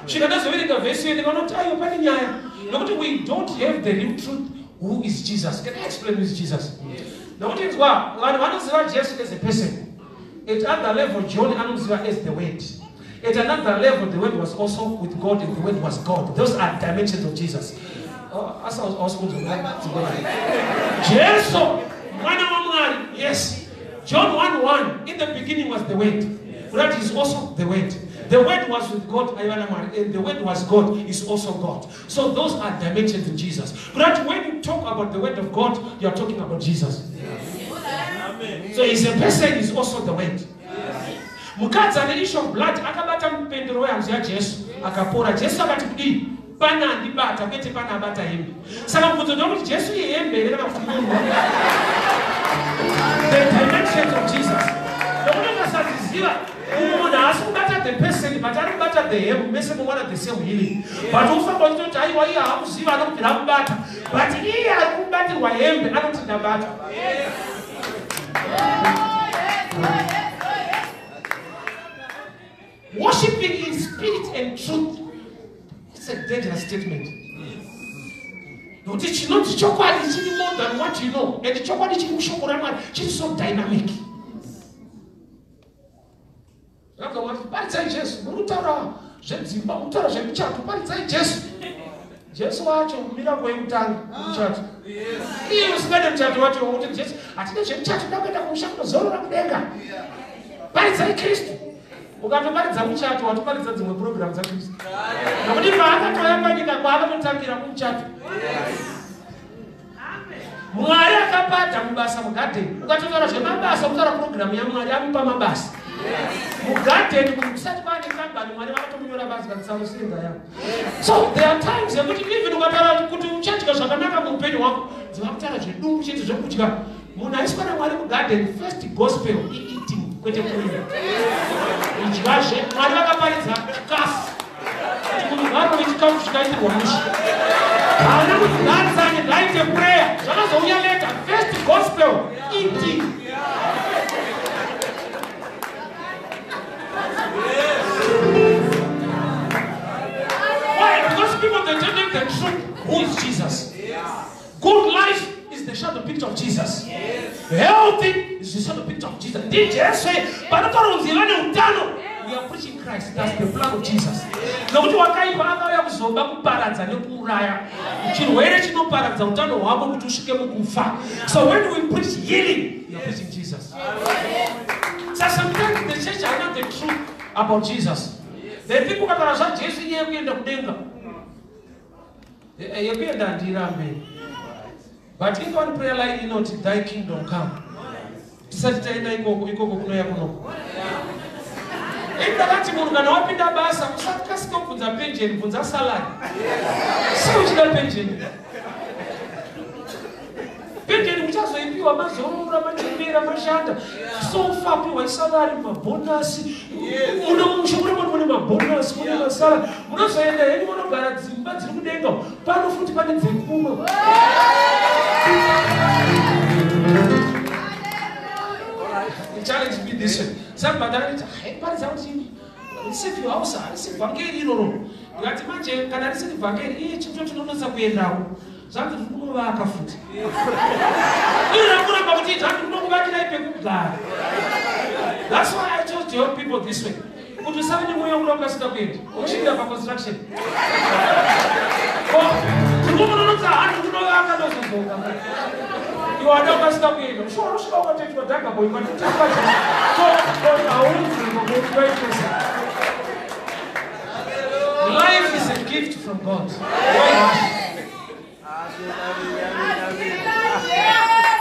Svika ndazoverenga vhesi iyo ndikaona kuti aiwa pane nyaya. Nokuti we don't have the real truth who is Jesus. Can I explain who is Jesus? Nokuti inzwa vanhu vanoziva Jesu as a person. At other level John anomuziva as the word. At another level the word was also with God and the word was God. Those are dimensions of Jesus. Oh, asi hausi kunzwa Jesu mwana waMwari. Yes. John 1:1 in the beginning was the word. That is also the word. The word was with God, aiva naMwari, and the word was God is also God. So those are dimensions in Jesus. But when you talk about the word of God, you are talking about Jesus.
Amen.
So he's a person, is also the word. Mukadzi ane issue of blood akabata mupendero wehanzu yaJesu akapora. Jesu akati kudii? Pana andibata kwete pana abata hembe. Saka mubvunzo ndewekuti Jesu ihembe here kana kuti munhu? The dimensions of Jesus. Nokuti ukasadziziva umwe munhu haasi kubata the person but ari kubata the hem mese muwana the same healing. But ufamba uchitoti aiwa iye haamuziva anokubvira amubata. But iye ari kubatirwa hembe anoti ndabatwa. Worshipping in spirit and truth. It's a dangerous statement. Nokuti chinonzi chokwadi chiri more than what you know. And chokwadi chiri mushoko raMwari chiri so dynamic. Vakati paridzai Jesu, muri kutaura zvedzimba, muri kutaura zvemichato, paridzai Jesu. Jesu wacho miracle yekutanga muchato. Iye usingade muchato wacho wokuti Jesu hatide zvemichato, nda kuenda kumusha kunozorora kudenga. Paridzai Kristu. Ukatoparidza muchato watoparidza dzimwe program dzaKristu. Nokuti paakatouya panyika kwaakatotangira kumuchato. Mwari akapata mubasa mugadheni. Ukatotaura zvemabasa ukutaura program yaMwari amupa mabasa. Mugadheni munhu kusati kwaane kambani Mwari vakatomunyora basa katsausinza yavo. So there are times yekuti even ukataura kuti uchadya zvakanaka muupenyu hwako, dzivakutaura zvedumbu chete zvekudya. Munhu aiswa naMwari mugadheni first gospel eating kwete kuimba. Idyazve Mwari vakaparidza chikafu. Kuti munhu ngaarove chikafu chikaitirwa mushe. Haana kuti ngaatsanye ngaaite prayer. Zvakazouya later. First gospel eating. Why? Because people they don't know the truth. Who is Jesus? Good life is the shadow picture of Jesus. Healthy is the shadow picture of Jesus. Ndijesu panotaura kunzi vane utano. We are preaching Christ. That's the plan of Jesus. Nokuti wakaipa akauya kuzoba kuparadza nekuuraya. Chirwere chinoparadza utano hwako kuti usvike mukufa. So when we preach healing, we are preaching Jesus. So sometimes the church are not the truth about Jesus. They think ukataura zvaJesu iye yekuenda kudenga. Yekuenda handirambe. But in one prayer line inoti thy kingdom come. Tisati taenda ikoko, ikoko kunoya kunoko. Ndakati munhu kana wapinda basa usakasike kubvunza penjeni, bvunza salary. Sei uchida penjeni? Penjeni muchazoipiwa mazorora, machembera, mashanda. So far piwa salary, mabhonasi. Muno mune mabhonasi, mune masalary. Munozoenda henyu munogara dzimba dziri kudenga. Pano futi pane dzekuno. Challenge me this way. Somebody akati, "Hai, paridza kuti receive your house, harisi vhangeri iroro." Ndikati manje kana risiri vhangeri, iye chinhu tinonetsa kuendako. Zvanzi tiri kunovaka futi. Iri rakuramba kuti zvanzi kunokuvakirai pekugara. That's why I chose to help people this way. Kuti usave nemweya wekuda kukasika kuenda. Uchinda paconstruction. Tiri kumunonotsa hanhu kunovaka ndozodzoka. Iwe wada kukasika kuenda. Sure unosvika ukatoitwa dhaga boy ukatotamba haunzwi. Life is a gift from God. Why rush?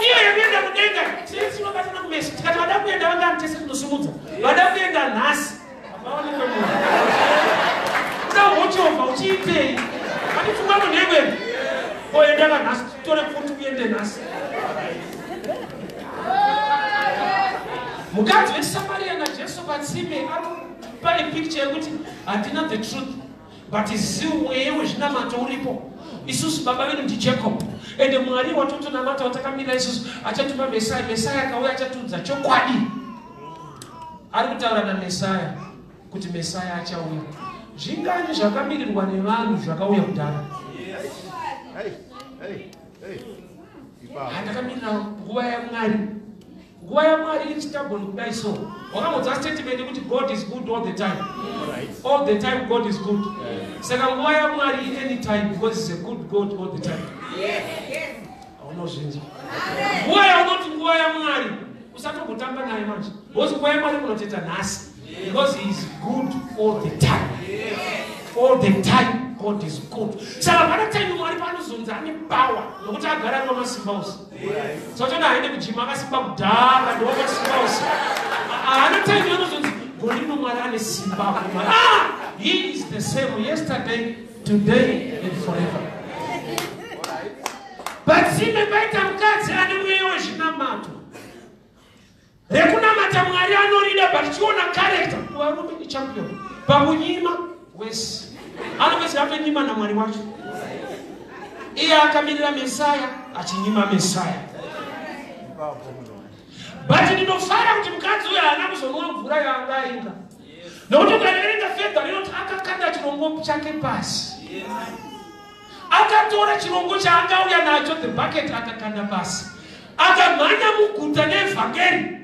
Iyo yekuenda kudenga tese tinobatana kumeso tikati vada kuenda vangani tese tinosimudza vada kuenda nhasi havaonekwe munhu kuda uchovha uchiitei ati pfungwa munhu yekuenda koenda kanhasi titore pfuti uende nhasi. Mukadzi weSamaria naJesu patsime pane picture yekuti handina the truth but ziu mweya wezvinamato uripo. Isusu baba vedu ndiJacob ende Mwari watotonamata watakamira isusu achatuma Mesaya. Mesaya akauya achatiudza chokwadi. Ari kutaura naMesaya kuti Mesaya achauya. Zvingani zvakamirirwa nevanhu zvakauya kudhara? Ndakamirira nguva yaMwari. Nguva yaMwari iri stubborn kudai so. Wakambonzwa statement yekuti God is good all the time. All the time God is good. Saka nguva yaMwari any time because is a good God all the time. Haunozvinzwa. Nguva yaunoti nguva yaMwari usatombotamba naye manje. Because nguva yaMwari munotoita nhasi. Because he is good all the time. All the time God is good. Saka pana time Mwari paanozonzi ane power nokuti agara ari wamasimba ose. Saka uchaona haende kujima akasimba kudhara ndowamasimba ose. Haana time yaanozonzi gore rino Mwari ane simba. He is the same yesterday, today and forever. Patsime paita mukadzi ane mweya wezvinamato. Rekunamata Mwari anorida but chiona character kuvarume ichampion. Pakunyima wese. Anopedzisira atonyima naMwari wacho. Iye akamirira Mesaya achinyima Mesaya. But ndinofara kuti mukadzi uyo haana kuzonwa mvura yaanga ainga. Nokuti ukaverenga fedha rinoti akakanda chirongo chake pasi. Akatora chirongo chaangauya nacho the bucket akakanda pasi. Akamhanya muguta nevhangeri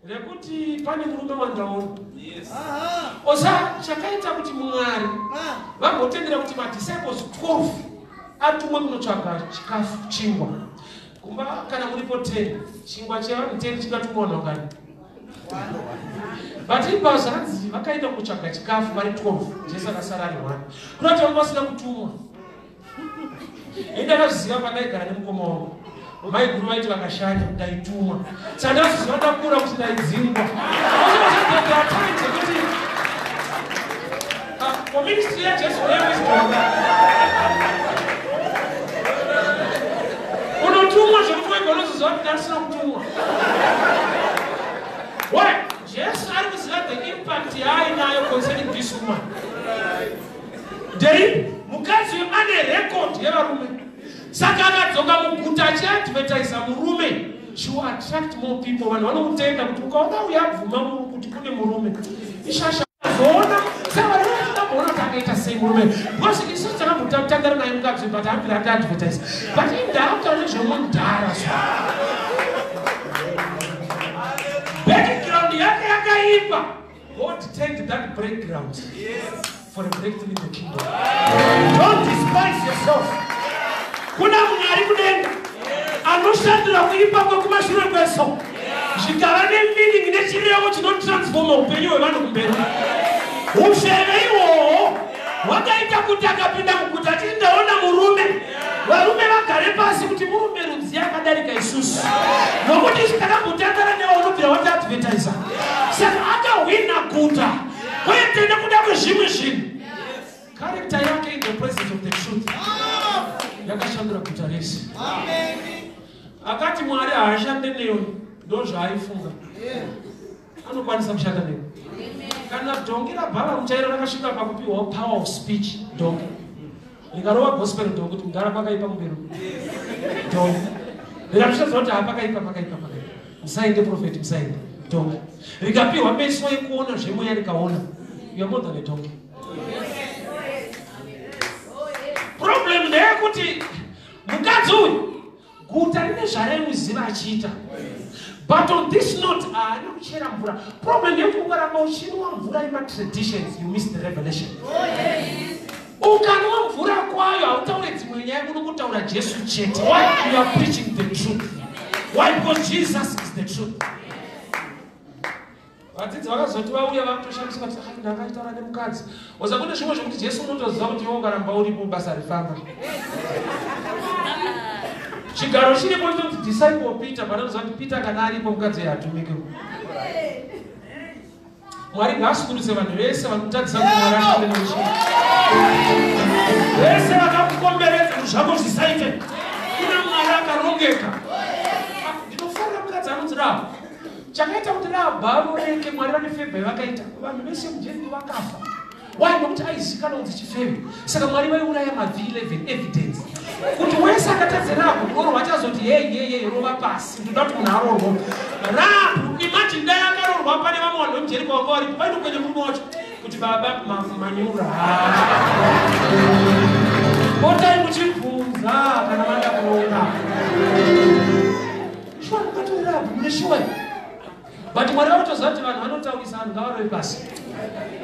rekuti pane murume wandaona. Osa chakaita kuti Mwari vambotendera kuti madisciples 12 atumwe kunotsvaga chikafu chingwa. Kumba kana muripo 10 chingwa chevanhu 10 chingatumwa vanhu vangani? But ipa zvanzi vakaenda kunotsvaga chikafu vari 12 Jesu akasara ari 1. Kunoti vanga vasina kutumwa. Ndakazviziva pandaigara nemukoma wangu. Maiguru vaiti vakashanya ndaitumwa. Saka ndakazviziva ndakura kuti ndaidzingwa. Ministry yaJesu yewisdom. Unotumwa zvekuti wega unozoziva kuti ndasina kutumwa. Why? Jesu ari kuziva the impact yaainayo concerning this woman. Ndei mukadzi uyu ane record yevarume. Saka akadzoka muguta achiadvertisa murume. She will attract more people. Vanhu vanomutenda kuti ukaona uyu abvuma kuti kune murume. Ishasha zoona. Saka vanhu vanoda kuti akaita sei murume. Because isusu takambotandara naye mukadzi but haambiri atiadvertise. But indakutaura nezvemudhara so. Background yake yakaipa. God turned that background for a breakthrough in the kingdom. Don't despise yourself. Kuna Mwari kudenga anoshandira kuipa kwekumashure kweso zvikava nemeaning nechirevo chinotransforma upenyu hwevanhu kumberi. Ufeve ihwohwo hwakaita kuti akapinda muguta achiti ndaona murume, varume vagare pasi kuti murume rudzi akadarika isusu, nokuti isu takambotandara newe unobvira watiadvertisa. Saka akahwina guta kwete nekuda kwezvimwe zvinhu. Character yake in the presence of the truth yakashandura guta rese. Akati Mwari haashande newe, ndozvaaifunga. Anokwanisa kushanda newe. Kana dhongi raBhalamu chairo rakasvika pakupiwa power of speech, dhongi rikarova gospel dhongi kuti mudhara pakaipa kumberi. Dhongi rikatoshaziva kuti hapakaipa, pakaipa, pakaipa. Musaende prophet, musaende. Dhongi rikapiwa meso ekuona zvemweya rikaona. You are more than a donkey. Problem ndeyekuti mukadzi uyu guta rine zvaraimuziva achiita. But on this note, haana kuchera mvura. Problem ndeyekuti ukaramba uchinwa mvura yematraditions, you miss the revelation. Ukanwa mvura kwayo hautaure dzimwe nyaya, unongotaura Jesu chete. Why? You are preaching the truth. Why? Because Jesus is the truth. Vadzidzi vakazoti vauya vakutoshamiswa kuti ai ndakaitaura nemukadzi. Oza kune zvimwe zvekuti Jesu unotoziva kuti iwe ukaramba uripo basa rifamba. Chigaro chiripo chinonzi disciple Peter, panoziva kuti Peter kana aripo mukadzi uyu hatumike. Mwari ngaasukuruse vanhu vese vanotadzisa kuti Mwari ashande neuchii. Vese vakakukomberedza kuti zvako zvisaite. Kuna Mwari akarongeka. Ndinofarira mukadzi anonzi Rahabhi. Chakaita kuti Rahabhi avoreke Mwari vane fevha yavakaita. Vanhu vese muJeriko vakafa. Why? Nokuti aizikanwa kunzi chifeve. Saka Mwari vaiuraya maV11 evidence. Kuti wese akatadza Rahabhi kuroorwa achazoti hey hey hey rova pasi. Ndoda kuti munhu aroorwe. Rahabhi, imagine dai akaroorwa Pairwa pane vamwe vanhu vemuJeriko vanga varipo, vainokwenya murume wacho kuti baba manyura. Potai muchibvunza kana mada kuronga. Shuwa mukatorera mune shuwa. But Mwari vanotoziva kuti vanhu vanotaurisa, vanhu ngavarove pasi.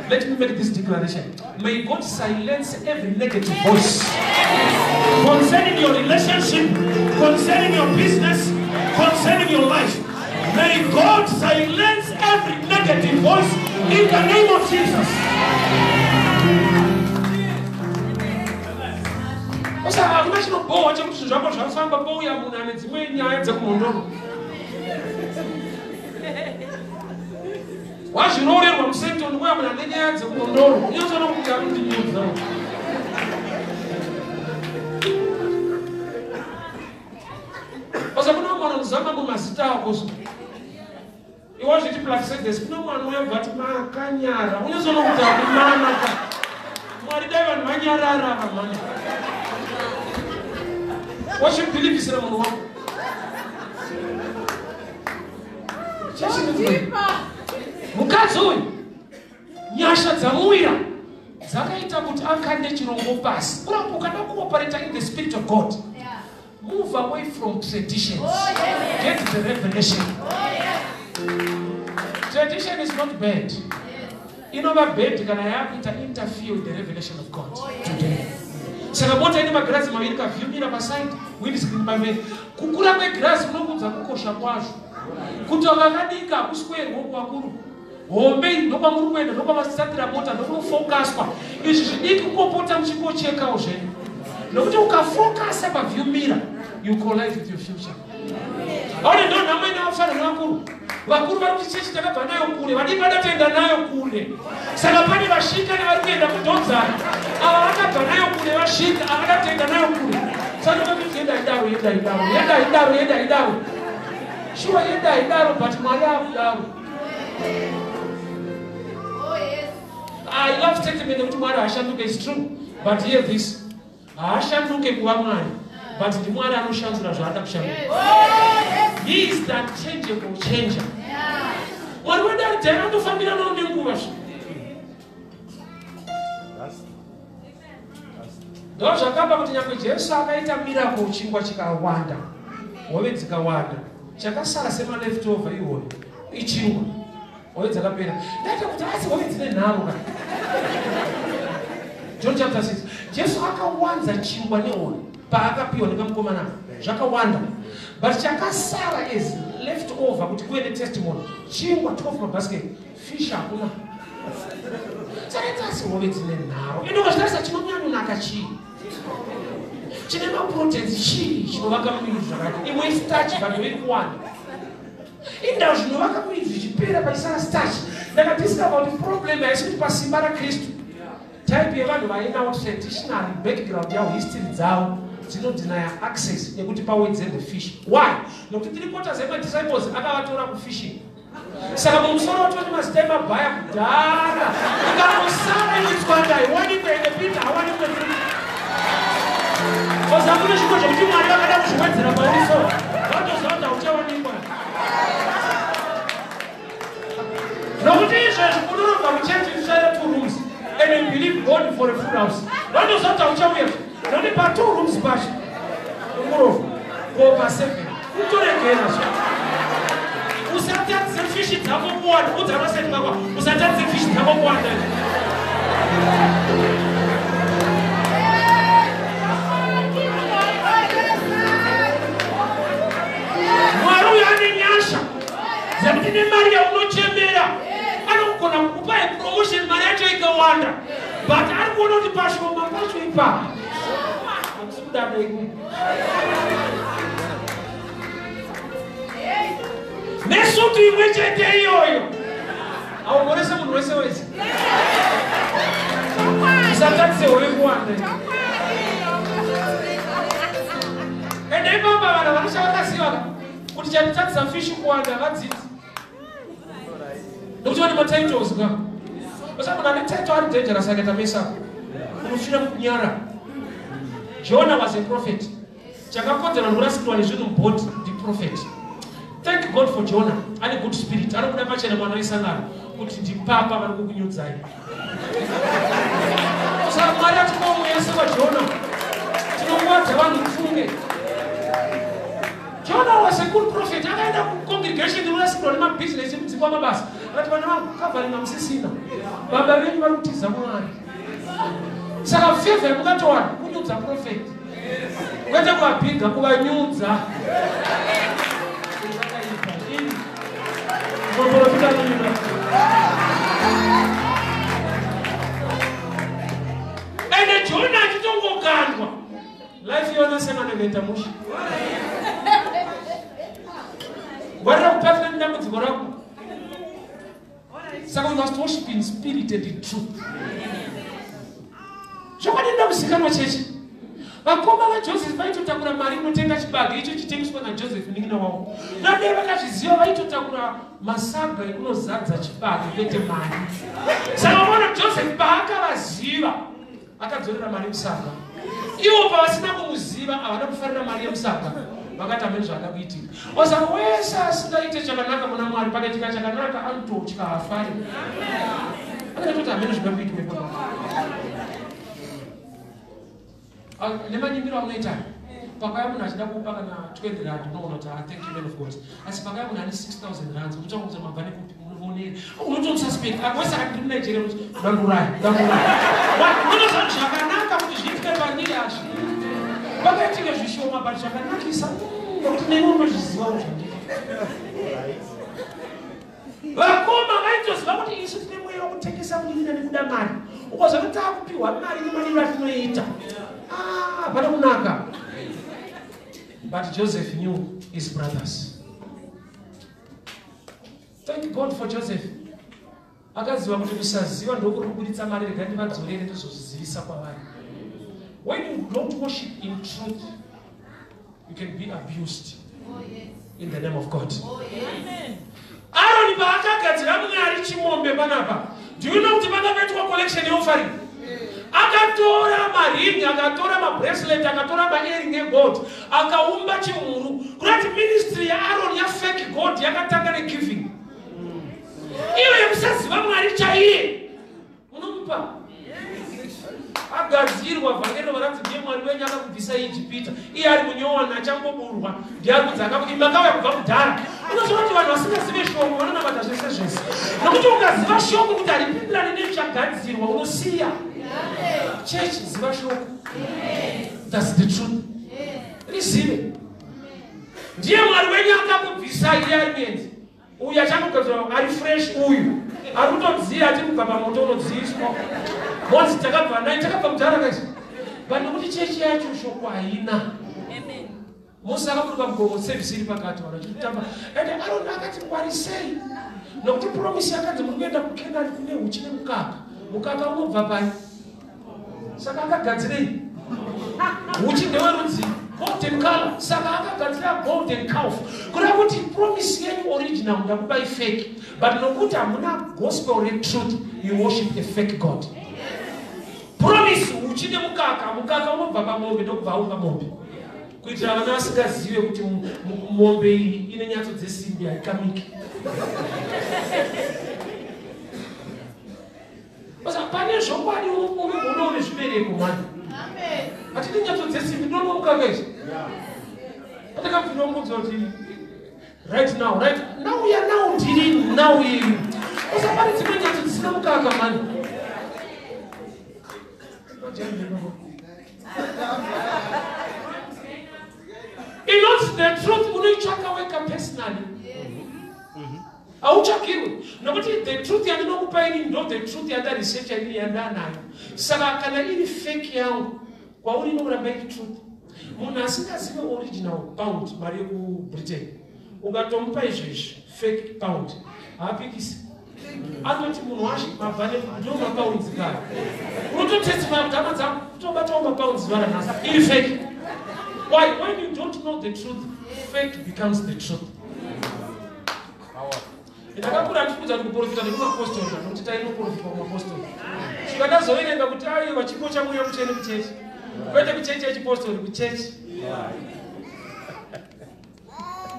Let me make this declaration. May God silence every negative voice
concerning your relationship, concerning your business, concerning your life. May God silence every negative voice in the name of Jesus.
Saka hakuna chinobhowa chekuti zvinhu zvako zvafamba, pouya munhu ane dzimwe nyaya dzekumhondoro. Wazviroorerwa muSandton, kuya munhu ane nyaya dzekumhondoro, unyatsoona kuti anondinyudza. Osa kuna mwana unozama mumazita ako so. Iwe wazviti Plaxedes, kuna mwana uya bva ati makanyara. Unyatsoona kuti akumana ka. Mwari dai vanhu vanyarara vamhanya. Wazvibhilivhisira munhu wako. Mukadzi uyu nyasha dzamuwira dzakaita kuti akande chirongo pasi. Uramba ukada kuoperate in the spirit of God, move away from traditions. Get the revelation. Tradition is not bad. Inova bad kana yakuita interfere with the revelation of God today. Saka mota ine magirazi maviri, kaview mirror paside, windscreen pamberi. Kukura kwegirazi kunokudza kukosha kwazvo. Kuti wakakadika hakuswerwo kuvakuru. Hombe ndokwamuri kuenda, ndokwamasatira mota, ndokunofokaswa. Izvi zvidiki kungopota muchingochekawo zvenyu, nokuti ukafokasa paview mirror, you collide with your future. Aone ndo nhamo ine vafana nevakuru. Vakuru vari kuti chechi takabva nayo kure, vadiki vada kuenda nayo kure. Saka pane vasvika nevari kuenda kudhonzana. Ava vakabva nayo kure vasvika, avada kuenda nayo kure. Saka vakuti yenda idaro, yenda idaro, yenda idaro, yenda idaro. Shuwa yenda idaro, but Mwari akudaro. I love statement yekuti Mwari haashanduke is true, but hear this: haashanduke kuva Mwari, but ndiMwari anoshandura zvaada kushandura. He is the unchangeable changer. Mwari wedu ari dhaira, anotofambiranawo nenguva zvo. Ndo zvakamba kuti nyangwe Jesu akaita miracle, chingwa chikawanda, hove dzikawanda, chakasara semaleftover iwoyo ichingwa, hove dzakapera. Ndaita kuti asi hove dzine nharo ka. John chapter 6, Jesu akawanza chingwa nehove paakapiwa nekamukomana, zvakawanda, but chakasara is left over kuti kuve netestimony, chingwa 12 mabasket, fish hakuna. Saka asi hove dzine nharo. Indokazvitarisa, chinonyanyonaka chii, chine maproteins chii, chinovaka muviri zvakati? Imwe starch, vanhu veri kuwanda indau zvinovaka muviri zvichipera, pachisara starch. Ndakadiscover kuti problem haisi kuti pasimba raKristu. Type yevanhu vainawo traditional background yavo, history dzavo dzinodinaya access yekuti pawedzerwe fish. Why? Nokuti three quarters yemadisciples akavatora kufishing. Saka mumusoro wacho mazita emabhaya kudhara. Ukangosara ichitswanda, haiwanikwe. Ende Peter hawanikwe futi. Oza kune zvimwe zvokuti Mwari vakada kuzviwedzera pauri, so vatoziva kuti hauchawanikwa, nokuti izvezvi unorobva muchechi uchaira two rooms and you believe God for a full house. Vatoziva kuti hauchauya, nokuti pa2 rooms pacho umurovha ko pa7 kutoregera zvo. Usatadzise fishi dzako kuwanda. Udza vaseti vako, usatadzise fishi dzako kuwanda. Mwari uyo ane nyasha dzekuti nemari yaunochemera anogona kukupa promotion, mari yacho ikawanda, but ari kuona kuti pashoma pacho ipapa hamusi kudada ikumu nesutu imwe chete iyoyo. Augorese munhu wese wese. Usatadzise hove kuwanda. Ende ipapa vanhu vanosha vakaziva kuti chanditadzisa fishi kuwanda vadzidzi, nokuti vane matitles ka. Osa munhu ane title ari dangerous, akaita mess up unofira mukunyara. Jonah was a prophet. Chakakodzera nokurasikirwa nezvinhu mubhoti ndiprophet. Thank God for Jonah. Ane good spirit. Anobuda pachena mwana wesangano kuti ndipapa vari kukunyudzai. Saka Mwari atipawo mweya sewaJona. Tinongwadza vanhu mufunge. Jonah was a good prophet. Akaenda kucongregation inorasikirwa nemabhizinesi ekudzingwa mabasa. Akati vana vangu covering hamusisina. Baba venyu vari kutiza Mwari. Saka favor yamungatowana kunyudza prophet. Kwete kuvabhiga, kuvanyudza. Muprofita anonyudza. Ende Jonah achitongokandwa. Life yona sangano ikaita mushe. Ngwarira kupatira nedambudziko rako. Saka we must worship in spirit and in truth. Chokwadi ndakuzikanwa chechi. Vakoma vaJoseph vaitotakura mari inotenga chibage icho chitengeswa naJoseph munin'ina wavo. Nadai vakazviziva vaitotakura masaga ekunozadza chibage kwete mari. Saka unoona Joseph paakavaziva akadzorera mari musaga. Ivo pavasina kumuziva havana kufarira mari yemusaga. Vakati hameno zvaada kuitika. Oza wese asingaite chakanaka kuna Mwari pakaitika chakanaka anototya haafari. Anototi hameno zvida kuitwa ipapo. Nemanyimbiro aunoita pakauya munhu achida kupa kana 20 rand unoona kuti ah, thank you man of God. Asi pakauya munhu ane 6000 rands unotaura mabva nekupi unoonera. Unotomususpect. Akwese akati ndiri muNigeria unoti ndandiuraya ndandiuraya. Unotoziva zvakanaka kuti zviitike pandiri hazviite. Pakaitika zvishoma but zvakanakisa nekuti neni unozvizivawo zvandiri. Vakoma vaitoziva kuti isu tine mweya wekutengesa munin'ina nekuda mari. Ukaziva kuti takupiwa mari nemadiro atinoita. Ah, hapana kunaka. But Joseph knew his brothers. Thank God for Joseph. Akaziva kuti kusaziva ndokuri kuburitsa mari, rega ndivadzorere ndizozvizivisa kwavari. When you don't worship in truth, you can be abused. Oh, yes. In the name of God. Oh, yes. Aaron paakagadzira Mwari chimombe panapa, do you know kuti pakaitwa collection yeoffering? Akatora maringi, akatora mabracelet, akatora maearing egold, akaumba chimhuru. Kurati ministry yaAron yafake god yakatanga negiving. Iyo yekusaziva Mwari chaiye unomupa agadzirwa vhangeri varanzi ndiye Mwari wenyu akakubvisa Ijipita, iye ari munyowana achangoburwa ndiye ari kunzi makauya kubva kudhara. Unoziva kuti vanhu vasingazive shoko vanonamata zvese zvese, nokuti ukaziva shoko kuti haripindirani nezvichagadzirwa unosiya chechi. Ziva shoko, that's the truth, rizive. Ndiye Mwari wenyu akakubvisa, iye ari muenzi uyu achangogadzirwa ari fresh, uyu ari kutodziya, atiri kubva pamoto unodziiswa monzi takabva nai, takabva kudhara kaisi. But nokuti chechi yacho shoko haina. Mose akaburuka mugomo, service iri pakati, vanhu vachitamba. Ende Aroni akati ngwarisei, nokuti promise yakanzi muri kuenda kuKenani kune huchi nemukaka. Mukaka unobva pai? Saka akagadzirei? Huchi ndewerudzi golden color, saka akagadzira golden calf, kureva kuti promise yenyu original ndakupai fake. But nokuti hamuna gospel retruth, you worship a fake god. Promise huchi nemukaka, mukaka unobva pamombe, ndokubva aumba mombe kuitira vana vasingazive kuti mombe iyi ine nyatso dzesimbi, haikamiki. Basa pane zvokwadi unoone zvibereko mani. Hatidi nyatso dzesimbi, ndinoona mukaka izvi. Patakabvira kunzwa kuti right now, right now ya now ndirini now yenyu. Basa pane dzimwe nyatso dzisina mukaka mani. Inonzi the truth unoitsvaka wega personally. Hautsvakirwe, nokuti the truth yandinokupa ini ndo the truth yandaresearcha ini yandanayo. Saka kana iri fake yangu kwauri inokuramba iri truth. Munhu asingazive original pound, mari yekuBritain, ukatomupa izvezvi fake pound haapikisi, anoti munhu washe mabva ndo mapounds kare. Unototestify kuti hama dzangu kutobatawo mapounds vara nhasi iri fake. Why? When you don't know the truth, fake becomes the truth. Ndakakura ndichikudza kuti kuprofita nekumapostori, nokuti tainoprofitwa kumapostori. Svika ndazoverenga kuti aiwa, chipo chamweya mutsvene kuchechi, kwete kuchechi yechipostori, kuchechi.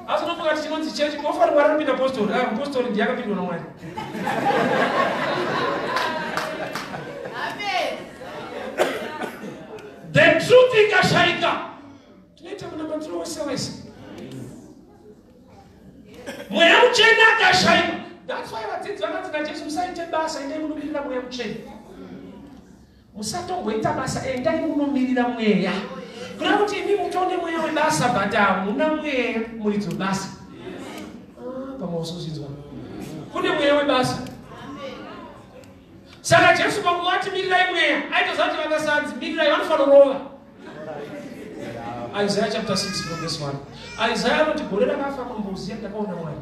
Asi unofunga kuti chinonzi chechi mofanirwa ranopinda postori. Ah, mupostori ndiye akapindwa naMwari.
Amen.
The truth ikashaika.
Tinoita munamatiro wese wese.
Mweya Mutsvene akashaika.
That's why vadzidzi vakanzi naJesu musaite basa, endai munomirira Mweya Mutsvene. Musatomboita basa, endai munomirira Mweya. Kureva kuti imi mutone mweya webasa, but hamuna mweya muridzi webasa. Ah, pamwe usozvinzwa. Kune mweya webasa. Saka Jesu pakuvati mirirai mweya, aitoziva kuti vakasanzi mirirai vanofanira kurova. Isaiah chapter 6 from verse 1. Isaiah anoti gore rakafa mambo Uziya ndakaona Mwari.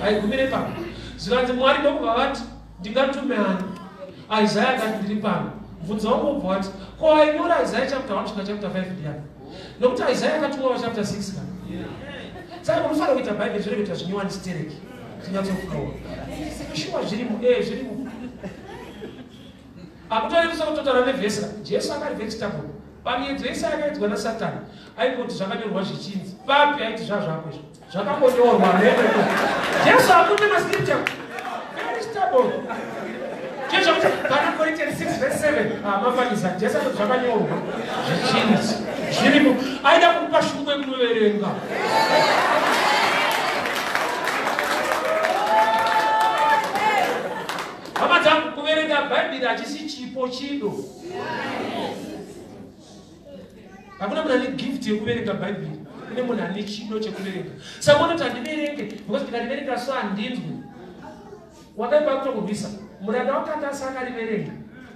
Aigumire pano. Zvikanzi Mwari ndokubva vati ndingatume ani? Isaiah akati ndiri pano. Mubvunzo wangu wobva wati ko ainyora Isaiah chapter 1 kusvika chapter 5 ndiyani? Nokuti Isaiah akatumwa chapter 6 ka. Saka unofanira kuita Bhaibheri zvirege kuita zvinyowani stereki. Zvinyatsokurowa. Shuwa zvirimo, zvirimo. Hakutorevesa kutotaura nevhesi. Jesu akari vegetable. Pamiedzo yese akaedzwa naSatani, aingoti zvakanyorwa zvichinzi. Papi aiti zvazvako izvo. Zvakangonyorwa mheno. Jesu hakuna mascripture. Very stubborn. Jesu akuti pana Corinthians 6 verse 7. Ah, mafanisa. Jesu akati zvakanyorwa zvichinzi. Zvirimo. Aida kukupa shungu yekunoverenga. Hama dzangu, kuverenga Bhaibheri hachisi chipo, chido. Hakuna munhu ane gift yekuverenga Bhaibheri. Kune munhu ane chido chekuverenga. Saka unoti handiverenge because ndikariverenga so handinzwi. Wakaipa kutokurwisa. Muranda wakati asi akariverenga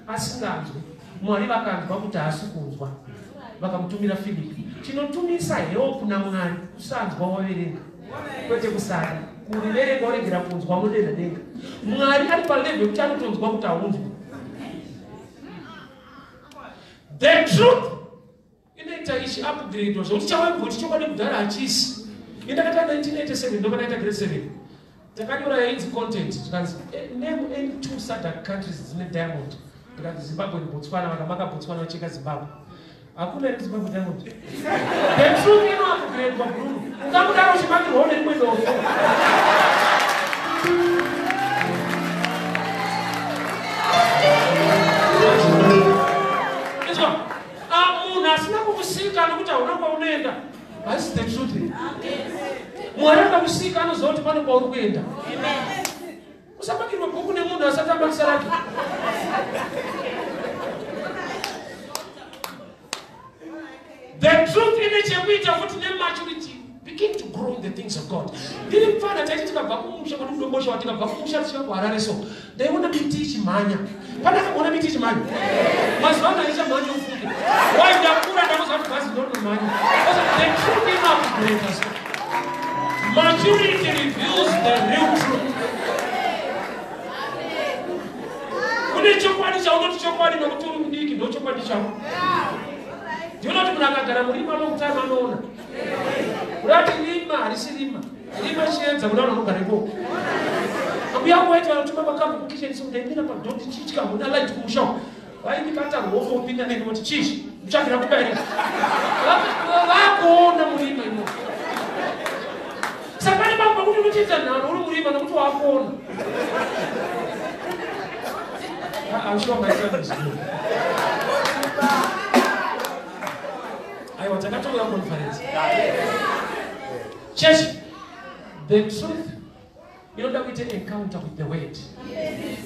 asinganzwi. Mwari vakanzwa kuti haasi kunzwa. Vakamutumira Filipi. Chinotumisa help naMwari kusanzwa waverenga. Kwete kusada. Kuriverenga woregera kunzwa unodenha denga. Mwari ari palevel yekuti anotonzwa kuti haunzwi. The truth inoita ichi upgrade zvekuti chawaimboti chokwadi kudhara hachisi. Ini ndakatanga 1987 ndopandakaita grade 7. Takanyora yainzi content zvikanzi name any two SADC countries dzine diamond. Ndikanzi Zimbabwe neBotswana, vakamaka Botswana vacheka Zimbabwe. Hakuna here Zimbabwe diamond? The truth ino upgrade kwa Bruno. Ungamudaro uchimakirwawo nerimwe dofo. Izwa, munhu asina kukusika nokuti hauna kwaunoenda. That's the truth. Mwari akakusika anoziva kuti pane kwauri kuenda. Usamakirwe bhuku nemunhu asati abatisa rake. The truth ine chekuita futi nematurity. Begin to grow in the things of God. Ndiri mfana taiti tikabva kumusha kwedu kuDomboshawa, tikabva kumusha tichiva kuHarare so. Ndaiona miti ichimhanya. Pane akaona miti ichimhanya? Mazuva ano haichamhanya ufunge. Why ndakura ndakuziva kuti bhazi ndorinomhanya. The truth inoupgrade so. Maturity reveals the real truth. Kune chokwadi chaunoti chokwadi nokuti uri mudiki ndo chokwadi chako. Ndiona kuti munhu akagara murima long time anoona. Kurati rima harisi rima. Rima chiedza kuna vanhu vanogara ikoko. Ambuya vangu vaiti vanotuma makambo kukitchen so ndaimira padoor ndichitya hamuna light kumusha uko. Vaindibata ruoko vopinda neni voti chii muchagira kuba here? Vakuona murima imomo. Saka pane pamwe pekuti unochiita nharo uri murima nokuti wakuona. I'm sure my time is good. Aiwa, takatouya conference. Church, the truth inoda kuita encounter with the word.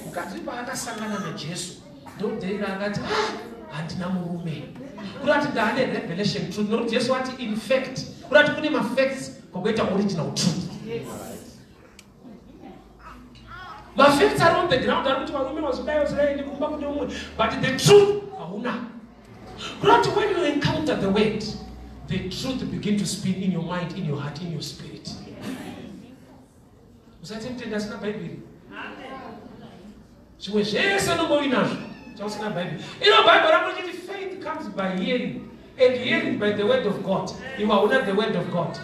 Mukadzi paakasangana naJesu, ndodeira akati, handina murume. Kurati ndaane revelation truth. Nokuti Jesu ati in fact, kurati kune mafacts kokuita original truth. Mafacts ari on the ground ari kuti varume vazodai vazodai ndikumba kune umwe, but the truth hauna. Kurati when you encounter the word, the truth begin to spin in your mind, in your heart, in your spirit. Usati mutende asina Bhaibheri. Zvimwe zvese unomboinazvo chausina Bhaibheri. Ino Bhaibheri rako richiti faith comes by hearing and hearing by the word of God. Iwe hauna the word of God.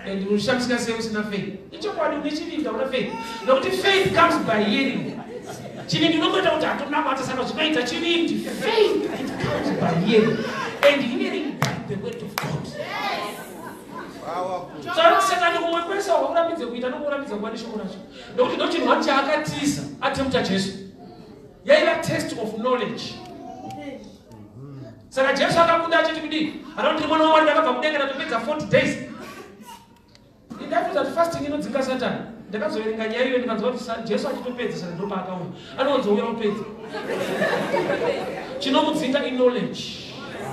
And unoshamisika sei usina faith? Ichokwadi une chivindi hauna faith. Nokuti faith comes by hearing. Chivindi unongoita kuti hatonamata saka zvinoita chivindi. Faith it comes by hearing and hearing by the word of God. Saka Satani kumwe kwese Jesu hakurambidze kuita, nokurambidza kuva neshoko racho, nokuti ndo chinhu wani chaakatiza atemta Jesu. Yaiva test of knowledge. Saka Jesu akabuda achiti kudii? Anoti ndiri mwana waMwari, ndakabva kudenga, ndatopedza 40 days. Ndafunza kuti fasting inodzinga Satani. Ndakazoverenga nyaya iyo ndikanzwa kuti Jesu achitopedza, saka ndopaakauya. Anowanzouya opedza. Chinomudzinga iknowledge,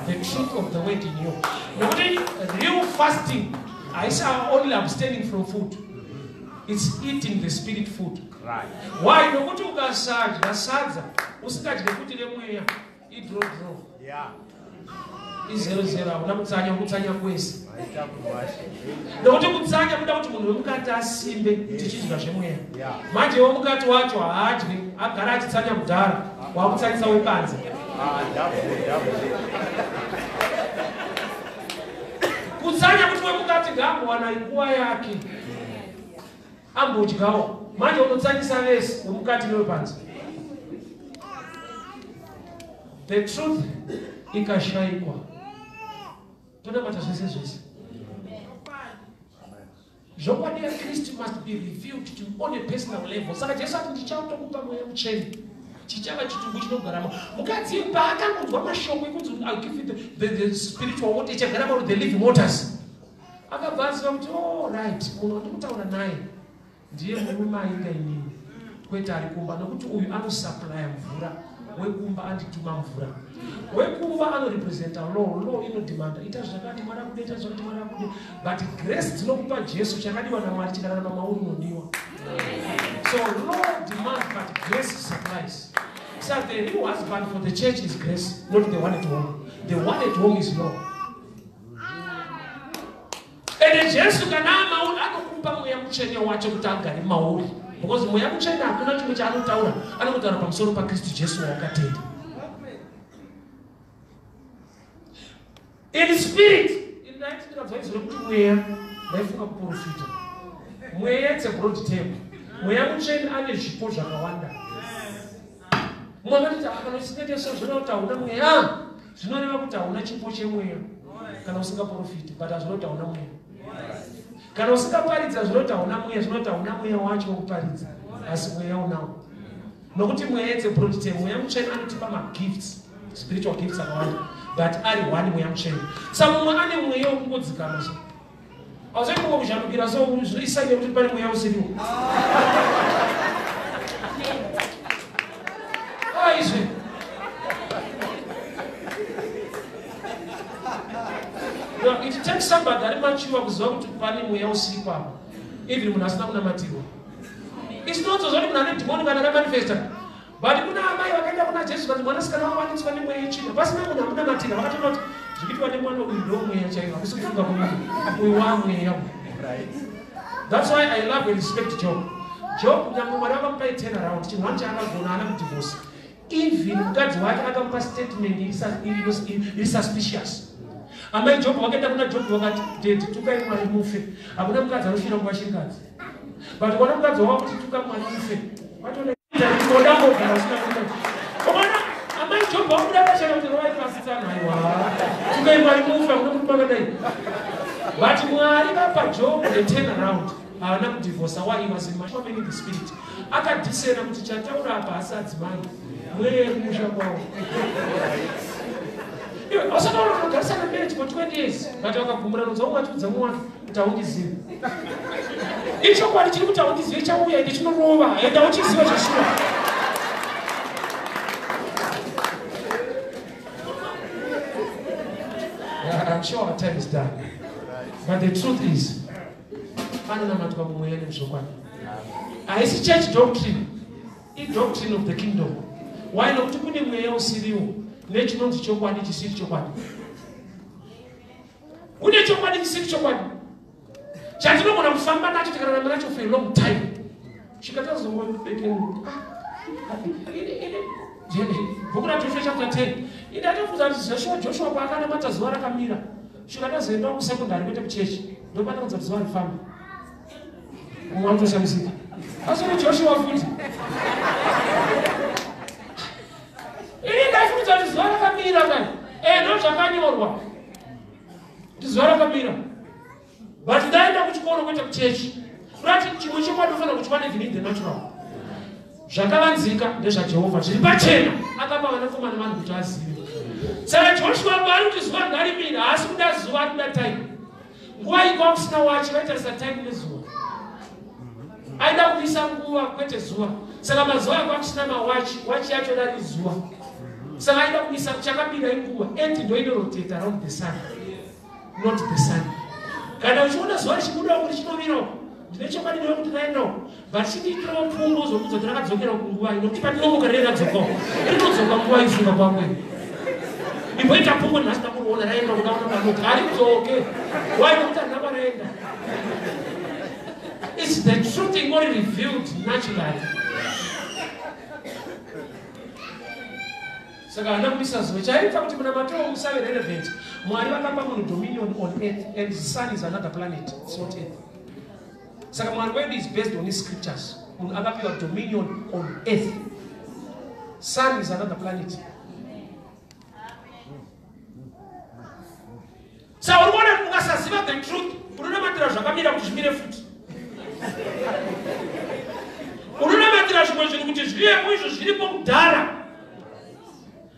the truth of the word in you. Nokuti real fasting haisi only abstaining from food, it's eating the spirit food. Why? Nokuti ukasadya sadza usingadye kuti remweya, idraw draw, izero zero, hauna kutsanya, kutsanya kwese. Nokuti kutsanya kuda kuti munhu wemukati asimbe tichidya zvemweya. Manje wemukati wacho haadyi, agara achitsanya kudhara, wakutsanyisa wepanze. Kutsanya kuti wemukati ngaambowana nguva yake ambodyawo. Manje unotsanyisa vese, wemukati newepanze. The truth ikashayikwa, tonamata zvese zvese. Zvokwadi yaKristu must be revealed to on a personal level. Saka Jesu ati, "Ndichatokupa Mweya Mutsvene, chichava chitumbu chinogaramo." Mukadzi paakangonzwa mashoko ekunzi, "I'll give you the spiritual water," ichagara mauri, the living waters, akabva aziva kuti, oh right, munhu wandikutaura naye ndiye murume ainga inini, kwete ari kumba, nokuti uyu anosupplya mvura, wekumba andituma mvura. Wekumba anorepresenta law. Law inodemanda ita zvakati, Mwari akude, ita zvakati, Mwari akude. But grace dzinokupa Jesu. Chakadiwa naMwari chikararama mauri, unodiwa. So law demands, but grace supplies. So the real husband for the church is grace, not the one at home. The one at home is law. Ende Jesu kana amauri, anokupa Mweya Mutsvene wacho kuti agare mauri, because Mweya Mutsvene hakuna chimwe chaanotaura, anotaura pamusoro paKristu Jesu wawakatenda. In spirit, ndaiti rekuti mweya, ndaifunga kuprofita. Mweya, it's a broad term. Mweya Mutsvene ane zvipo zvakawanda. Mumwe akatiti, "Kana usingaite so, zvinoreva kuti hauna mweya." Zvinoreva kuti hauna chipo chemweya kana usingaprofiti, but hazvino kuti hauna mweya. Kana usingaparidza, zvinoti hauna mweya, zvinoti hauna mweya wacho wekuparidza, asi mweya unawo, nokuti mweya, it's a broad term. Mweya Mutsvene anotipa magifts, spiritual gifts akawanda, but ari one Mweya Mutsvene. Sa mumwe ane mweya wekungodzikama, so hauzoi kumwe kuzhandukira, so zvinoisanye kuti pane mweya usiriwo aizve. No, it takes somebody ari mature kuziva kuti pane mweya usiripo apa, even munhu asina kunamatirwa. It's not zoti munhu ane dhimoni kana ramanifesta, but kuna amai vakaenda kuna Jesu kati mwanasikana wavo anetswa nemweya yetsvina. Pasina munhu amunamatira, vakatoona kuti zvikuitwa nemwana uyu ndo mweya chaiwo, hakusi kufunga kwemunhu, uyu wamweya. That's why I love and respect Job. Job, nyangwe Mwari vakamupa turn around, chinhu wani chaakagona, ana kudivhosa. Even mukadzi wake akamupa statement iri suspicious. Amai Job vakaenda kuna Job vakati, "Daddy, tukai Mwari mufe." Hakuna mukadzi anofira nguva chirikadzi, but kuona mukadzi wava kuti, "Tuka Mwari mufe," odangogara usina kuita. Ukaona amai Job vakuda pachena kuti, "Rovai pasi tsano, aiwa, tukai Mwari mufe, hakuna murume akadai." But Mwari vapa Job the turn around, haana kudivhosa. Why? He was in the spirit, akadiscerna kuti chataura apa asi adzimai mweya yekumusha kwavo. Iwe ausataura kunogarisana marriage for 20 years, but vakagumura nonzwa umwe achiudza mumwe wake kuti, "Haundizivi." Ichokwadi chiri kuti haundizivi chauya, ende chinorova, ende hauchiziva zveshuwa. Yeah, I'm sure our time is done. But the truth is, anonamatwa mumweya nemuzvokwadi. Haisi church doctrine, idoctrine of the kingdom. Why? Nokuti kune mweya usiriwo nechinonzi chokwadi chisiri chokwadi. Kune chokwadi chisiri chokwadi chatinogona kufamba nacho, tikararama nacho for a long time, chikatazongobekeni. Bhuku raJoshua chapter 10, indatofunza kuti zveshuwa Joshua kwaakanamata zuva rakamira. Svikatazoendawo kusekondari, kwete kuchechi, ndopatakunza kuti zuva rifamba. Mumwe anotoshamisika, asiri Joshua futi. Ini ndaifunza kuti zuva rakamira kani, e ndo zvakanyorwa kuti zuva rakamira, but ndaenda kuchikoro. kuchikoro kwete kuchechi. Kurati chimwe chokwadi unofanira kuchiwana even in the natural. Zvakavanzika ndezvaJehovha, zviri pachena akapa vanakomana vanhu kuti azive. Saka Joshua paari kuti zuva ngarimire, haasi kuda zuva, ari kuda time. Nguva iyi kwakusina wachi, vaitarisa time nezuva. Aida kumisa nguva kwete zuva. Saka mazuva ayo kwakusina mawachi, wachi yacho rari zuva. Saka aida kumisa chakabira inguva, and ndo inorotata around the sun, not the sun. Kana uchiona zuva richibuda uku richinomira uku, ndine chokwadi newe kuti raenda uku, but chindiitirawo pfungwa uzokudza kuti rakadzokera kunguva ino, kuti patinomuka rine radzoka uku, rinodzoka nguva ifunga kwako. Imboita pfungwa nhasi ndakuriona raenda uku, ndaona panoti haridzoke. Why? Nokuti harina kwaraenda. It's the truth ingori revealed naturally. Saka haana kumisa zuva. Chaiita kuti munamato usave relevant, Mwari vakapa munhu dominion on earth, and the sun is another planet, it's not earth. Saka Mwari wedu is based on his scriptures. Munhu akapiwa dominion on earth. Sun is another planet. Saka uri kuona kuti ukasaziva the truth, unonamatira zvakamira kuti zvimire futi. Unonamatira zvimwe zvinhu kuti zvivepo izvo zviripo kudhara.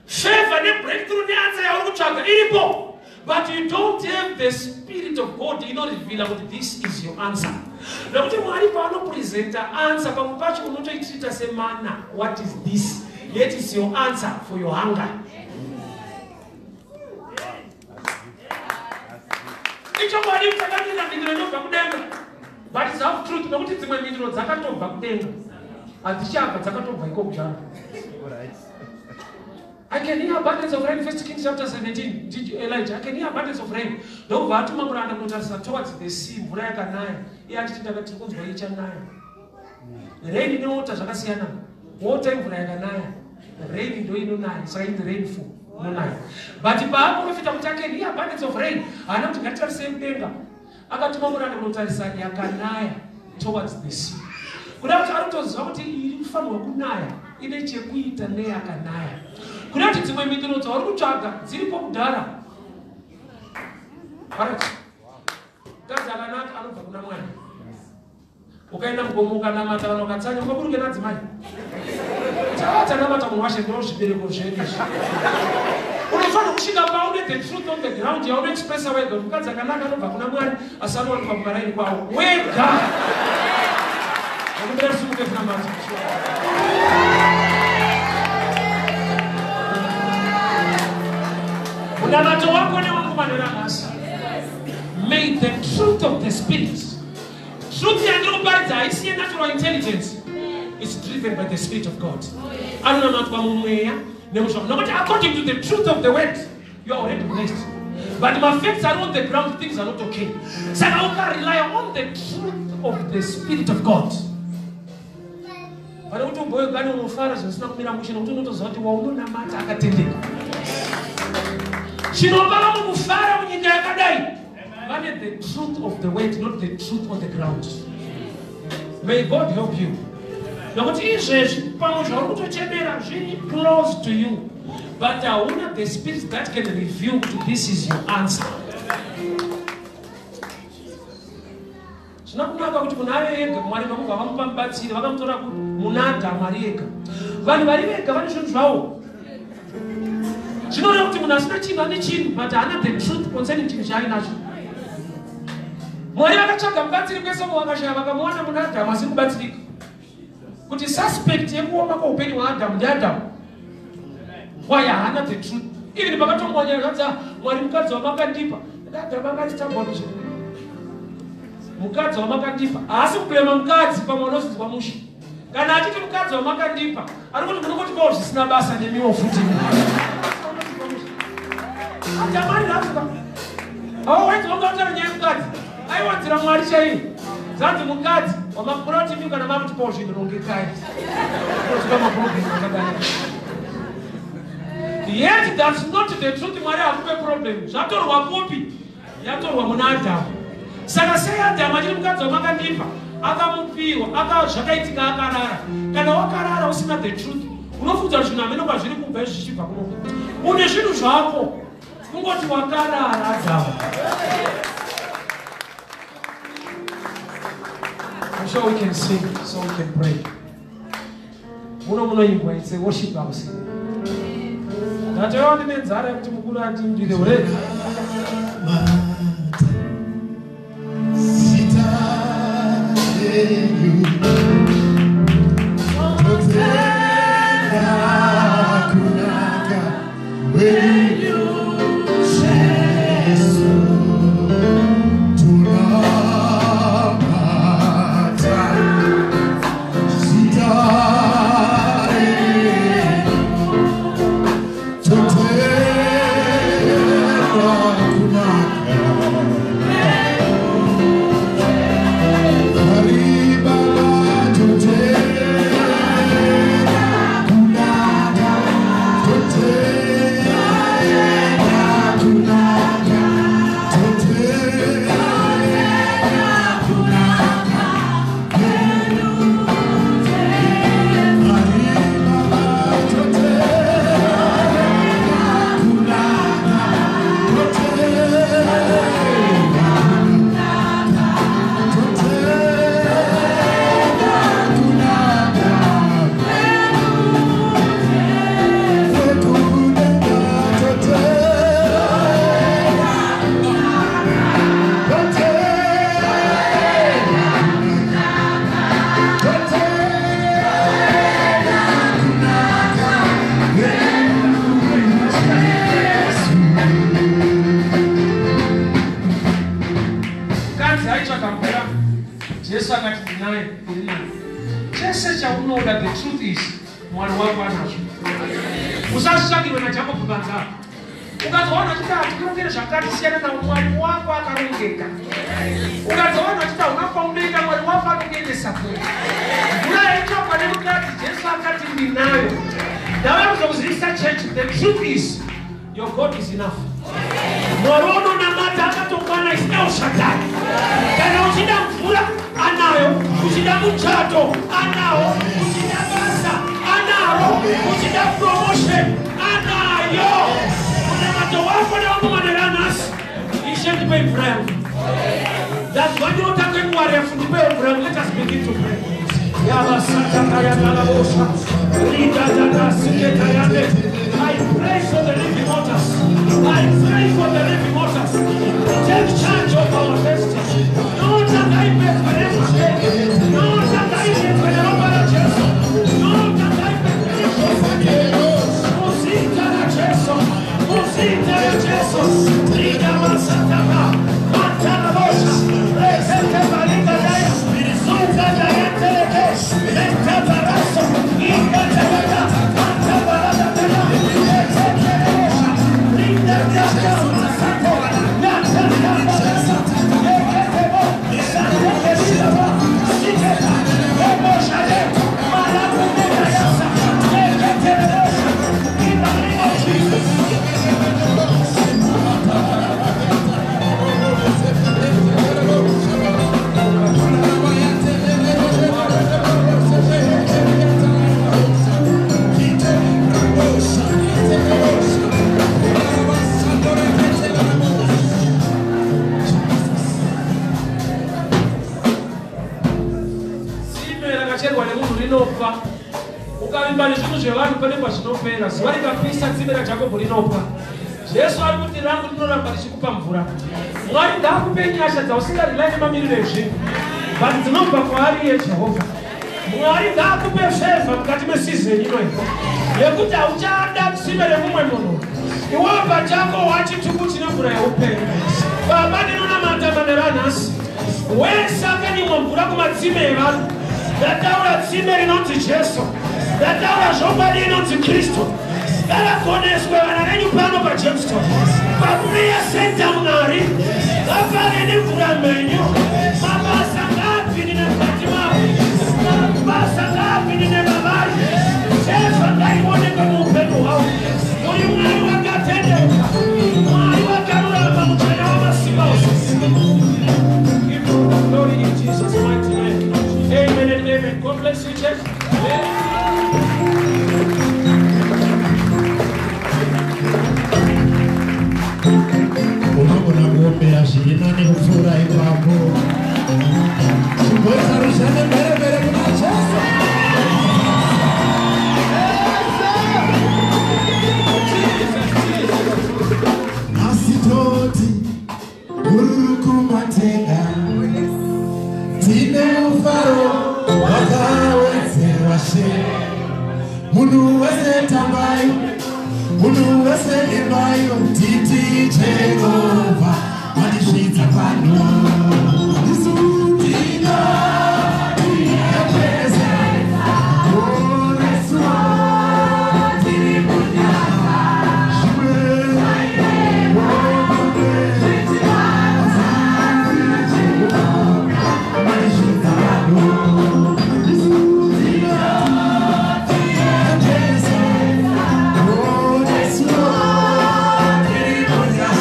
Favor nebreakthrough neanswer yauri kutsvaga iripo, but you don't have the spirit of God inoreveala kuti this is your answer. Nekuti Mwari paanopresenta answer, pamwe pacho unotoitrita semana, what is this? Yet is your answer for your hunger. Ichokwadi takapinda mhinduro inobva kudenga, but it's half truth, nekuti dzimwe mhinduro dzakatobva kudenga hadzichabva, dzakatobva iko kudhara. I can hear abundance of rain, First Kings chapter 17. Did you, Elijah? I can hear abundance of rain. Ndobva atuma muranda kunotarisa towards the sea, mvura yakanaya. Iye achiti ndakati kunzwa ichanaya. Rain newater zvakasiyana. Water imvura yakanaya. Rain ndo inonaya, saka inzi rainfall inonaya. But paaprofita kuti I can hear abundance of rain, haana kuti ngatitarisei mudenga. Akatuma muranda kunotarisa yakanaya towards the sea. Kuda kuti ari kutoziva kuti iri kufanirwa kunaya ine chekuita neyakanaya. Kuda kuti dzimwe mhinduro dzauri kutsvaga dziripo kudhara. Alright. Mukadzi akanaka anobva kuna Mwari. Ukaenda mugomo ukanamata vanhu vakatsanya, ungaburuke nadzimai. Tava tanamata munhu washe, ndo zvibereko zvedu izvi. Unofanira kusvika paune the truth on the ground yaunoexpressa wega. Mukadzi akanaka anobva kuna Mwari, asi anowanikwa mumaraini kwawo wega. Nokumbira simuke kunamata. Munamato wako newangu manera nhasi. May the truth of the spirit. Truth yandiri kuparidza haisi yenatural intelligence. It's driven by the spirit of God. Anonamatwa mumweya nemuzvako. Nokuti according to the truth of the word, you are already blessed. But my facts are on the ground, things are not okay. Saka ukarely on the truth of the spirit of God. Pane kuti ubhoyogane unofara zvisina kumira mushe, nokuti unotoziva kuti waunonamata akatendeka. Chinopa vamwe kufara munyika yakadai, vane the truth of the word, not the truth on the ground. May God help you. Nokuti izvezvi pamwe zvauri kutochemera zviri close to you, but hauna the spirit that can reveal kuti this is your answer. Zvina kunaka kuti munhu ave ega. Mwari vakubva vamupa mubatsiri, vakamutora muna Adhamu ari ega. Vanhu vari vega vane zvinhu zvavo. Zvinoreva kuti munhu asina chinhu ane chinhu, but haana the truth concerning chinhu chaainacho. Mwari vakatsvaga mubatsiri kwese uko vakashaya, vakamuwana muna Adhamu asiri kubatsirika. Kuti suspect yekuoma kweupenyu hwaAdhamu ndiAdhamu. Why? Haana the truth. Even pakatongwa nyaya zvanzi, Mwari, mukadzi wamakandipa. Adhamu akati tabonje. Mukadzi wamakandipa. Haasi kublema mukadzi, pamwe unozinzwa mushe. Kana achiti mukadzi wamakandipa, ari kuti munongotipawo zvisina basa nemiwo futi. Adhamu ari rafuka. Hauwedzi wanga nyaya yemukadzi. Aiwanzira Mwari chaiyo. Zanzi mukadzi wamakura kuti imi kana makutipawo zvinhu rongekai. Unotipa maproblem akadai. Yet that's not the truth. Mwari hakupe problem. Zvatorwa kupi? Yatorwa muna Adhamu. Saka sei Adhamu achiri mukadzi wamakandipa? Akamupiwa, aka zvakaitika akarara. Kana wakarara usina the truth, unofunza zvinhu hameno kwazviri kubva izvi zvichibva kuno. Une zvinhu zvako. Kungoti wakarara Adhamu. I'm sure we can sing, so we can pray. Muno munoimbwa, it's a worship house. Ndatova ndine nzara yekuti mukuru atiimbire ure.
Zita renyu totenda kunaka kwenyu Jesu, tunamata zita renyu totenda kunaka.
Mukadzi aitsvaga mvura, Jesu akati ndinaye, uri naye. Chese chaunoda, the truth is, Mwari wako anazvo. Usazvitsvakirwe naJacob panzara. Ukazoona uchiti hatikurongere zvakati, siyana nawo, Mwari wako akarongeka. Ukazoona uchiti hauna kwaunoenda, Mwari wako anokuendesa kure. Mvura yaitsvakwa nemukadzi, Jesu akati ndinayo. Ndauya kuzokuzivisa church, the truth is, your God is enough.
Mwari unonamata akatokwana, is El Shaddai. Kana uchida mvura anayo, uchida muchato anawo, uchida basa anaro, uchida promotion anayo. Munamato wako newangu manera nhasi, Ishe ndipe mvura yangu. Ndanzwa nyota kwenguva refu, ndipe mvura yangu. Let us begin to pray. Yabasatakayagalabosha. Ridadadasiketayande. I pray for the living waters. I pray for the living waters. Take charge of our destiny. Nyota ngaipedzwe nemwake. Nyota ngaipedzwe neropa raJesu. Nyota ngaipedzwe neropa. Muzita raJesu. Muzita raJesu. Ridamasataka. Matarabosha. Reketebalikadaya. Zuka dayanteleke. Lentabaraso. Ikatabata. Matabaradadaya. Eketerebosha. Ridadada. Masako. Yatatabarasa. Eketebo. Santekerilaba. Siketa. Emoshade. Malakunedayasa. Eketerebosha. In the name of Jesus.
Tsime rakacherwa nemunhu rinofa. Ukavimba nezvinhu zvevanhu, pane pazvinopera. Zuva rikapisa, tsime raJakobho rinopa. Jesu ari kuti rangu rinoramba richikupa mvura. Mwari ngaakupe nyasha dzausingarilai nemamiriro ezvinhu, but dzinobva kwaari iye Jehovha.
Mwari ngaakupe favour mukati meseason inoyi yekuti hauchada tsime remumwe munhu, iwewe pachako wachitubu chine mvura yeupenyu. Baba, ndinonamata manera nhasi, wese akanyimwa mvura kumatsime evanhu, ndataura tsime rinonzi Jesu, ndataura zvokwadi inonzi Kristu. Ngavaponeswe vana venyu pano paJamestown, paprayer center. Mwari ngapave nemvura mhenyu. Mabasa ngaapindine mukati mavo, mabasa ngaapindine mavari. Jesu ngaionekwe muupenyu hwavo. Muri Mwari wakatendeka, Mwari wakarurama, mutsvene wamasimba ose.
Give you the glory in Jesus' mighty name. Amen and amen. God bless you, church. Amen.
Unogona kuombera zviri nani kupfuura ipapo. Imboita ruzha nemheremhere kuna Jesu. Nhasi toti hururu kumatenga, tine mufaro wakawedzerwa She. Munhu wese tambai, munhu wese imbayo, titi Jehovha mandisvitsa pano. Isu tinopeza poreswa tiri munyasha. Zvimwe mandisvitsa pano. Isu tinopeza poreswa tiri munyasha.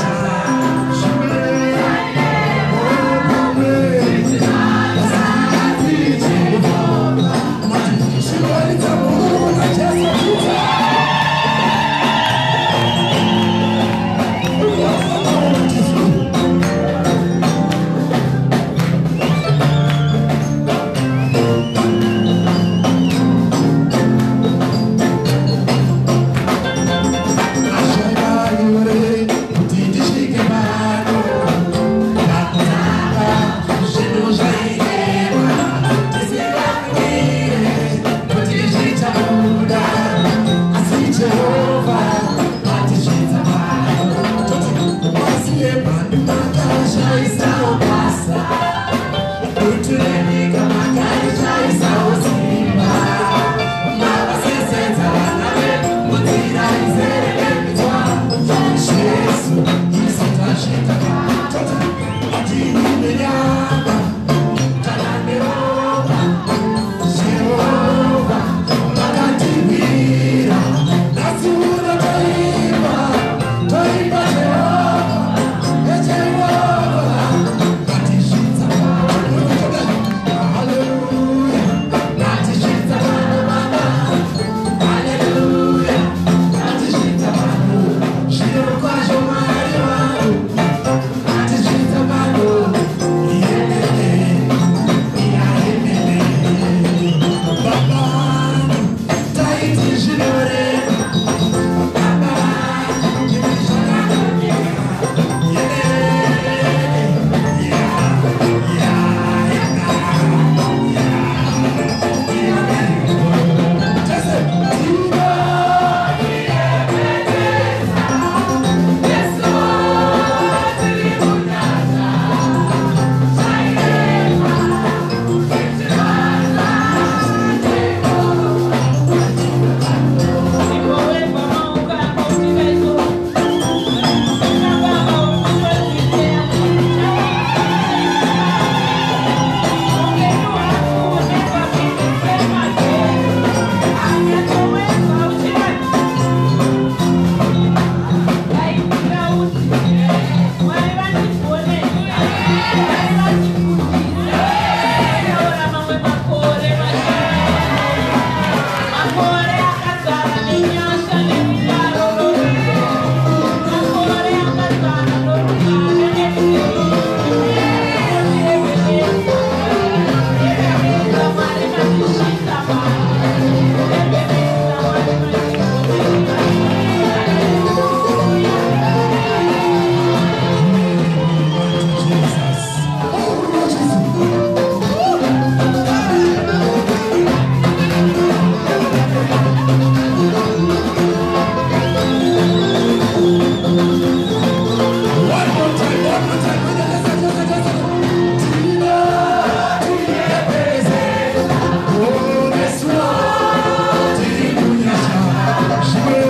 Zvimwe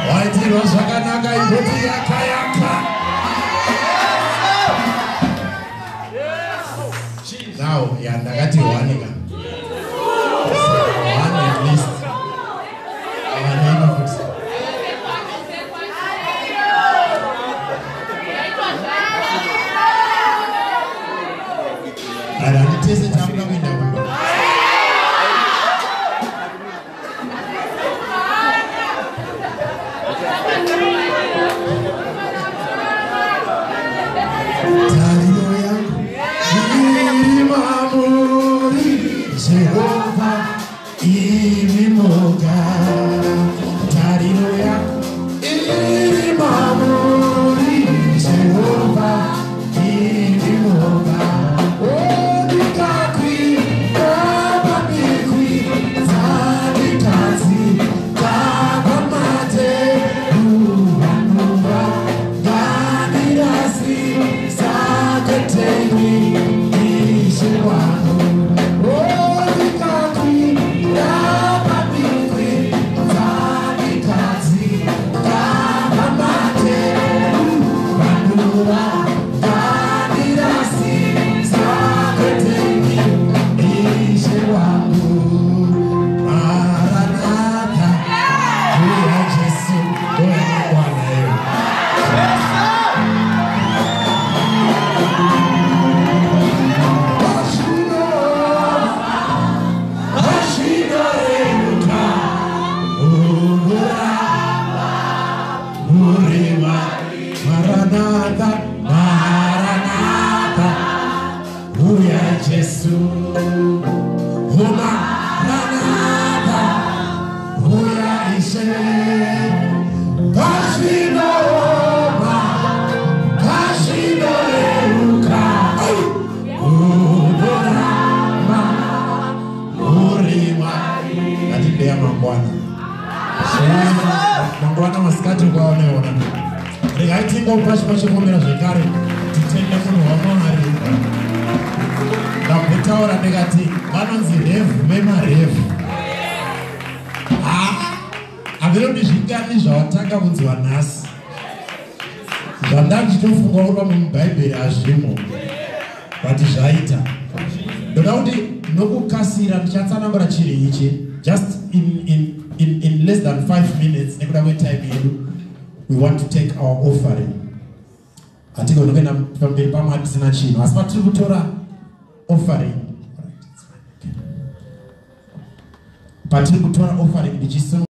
Waitirwa zvakanaka imboti yaka yaka. Now, ya ndakati one ka. One at least. Avanenge futi. Kana handitese tamuda kuenda kumba. Jesu. Maranatha, uya Ishe. Pazvinooma, pazvinoreruka, unoramba uri Mwari. Ngatindeya mangwana. Mangwana masikati ukaoneona. Regai tingopa chipo chekomera zvekare, titende munhu waMwari. Ndambotaura ndikati vanonzi revhu vemarevhu. Handinoti zvingani zvawatanga kunzwa nhasi zvandandichitofunga kuti pamwe mubhaibheri hazvimo, but zvaita. Ndoda kuti nokukasira ndichatsanangura chinhu ichi just in less than 5 minutes nekuda kwetime yedu. We want to take our offering. Hatigoni kuenda pamberi paMwari tisina chinhu, asi patiri kutora offering, patiri kutora offering ndichisunga.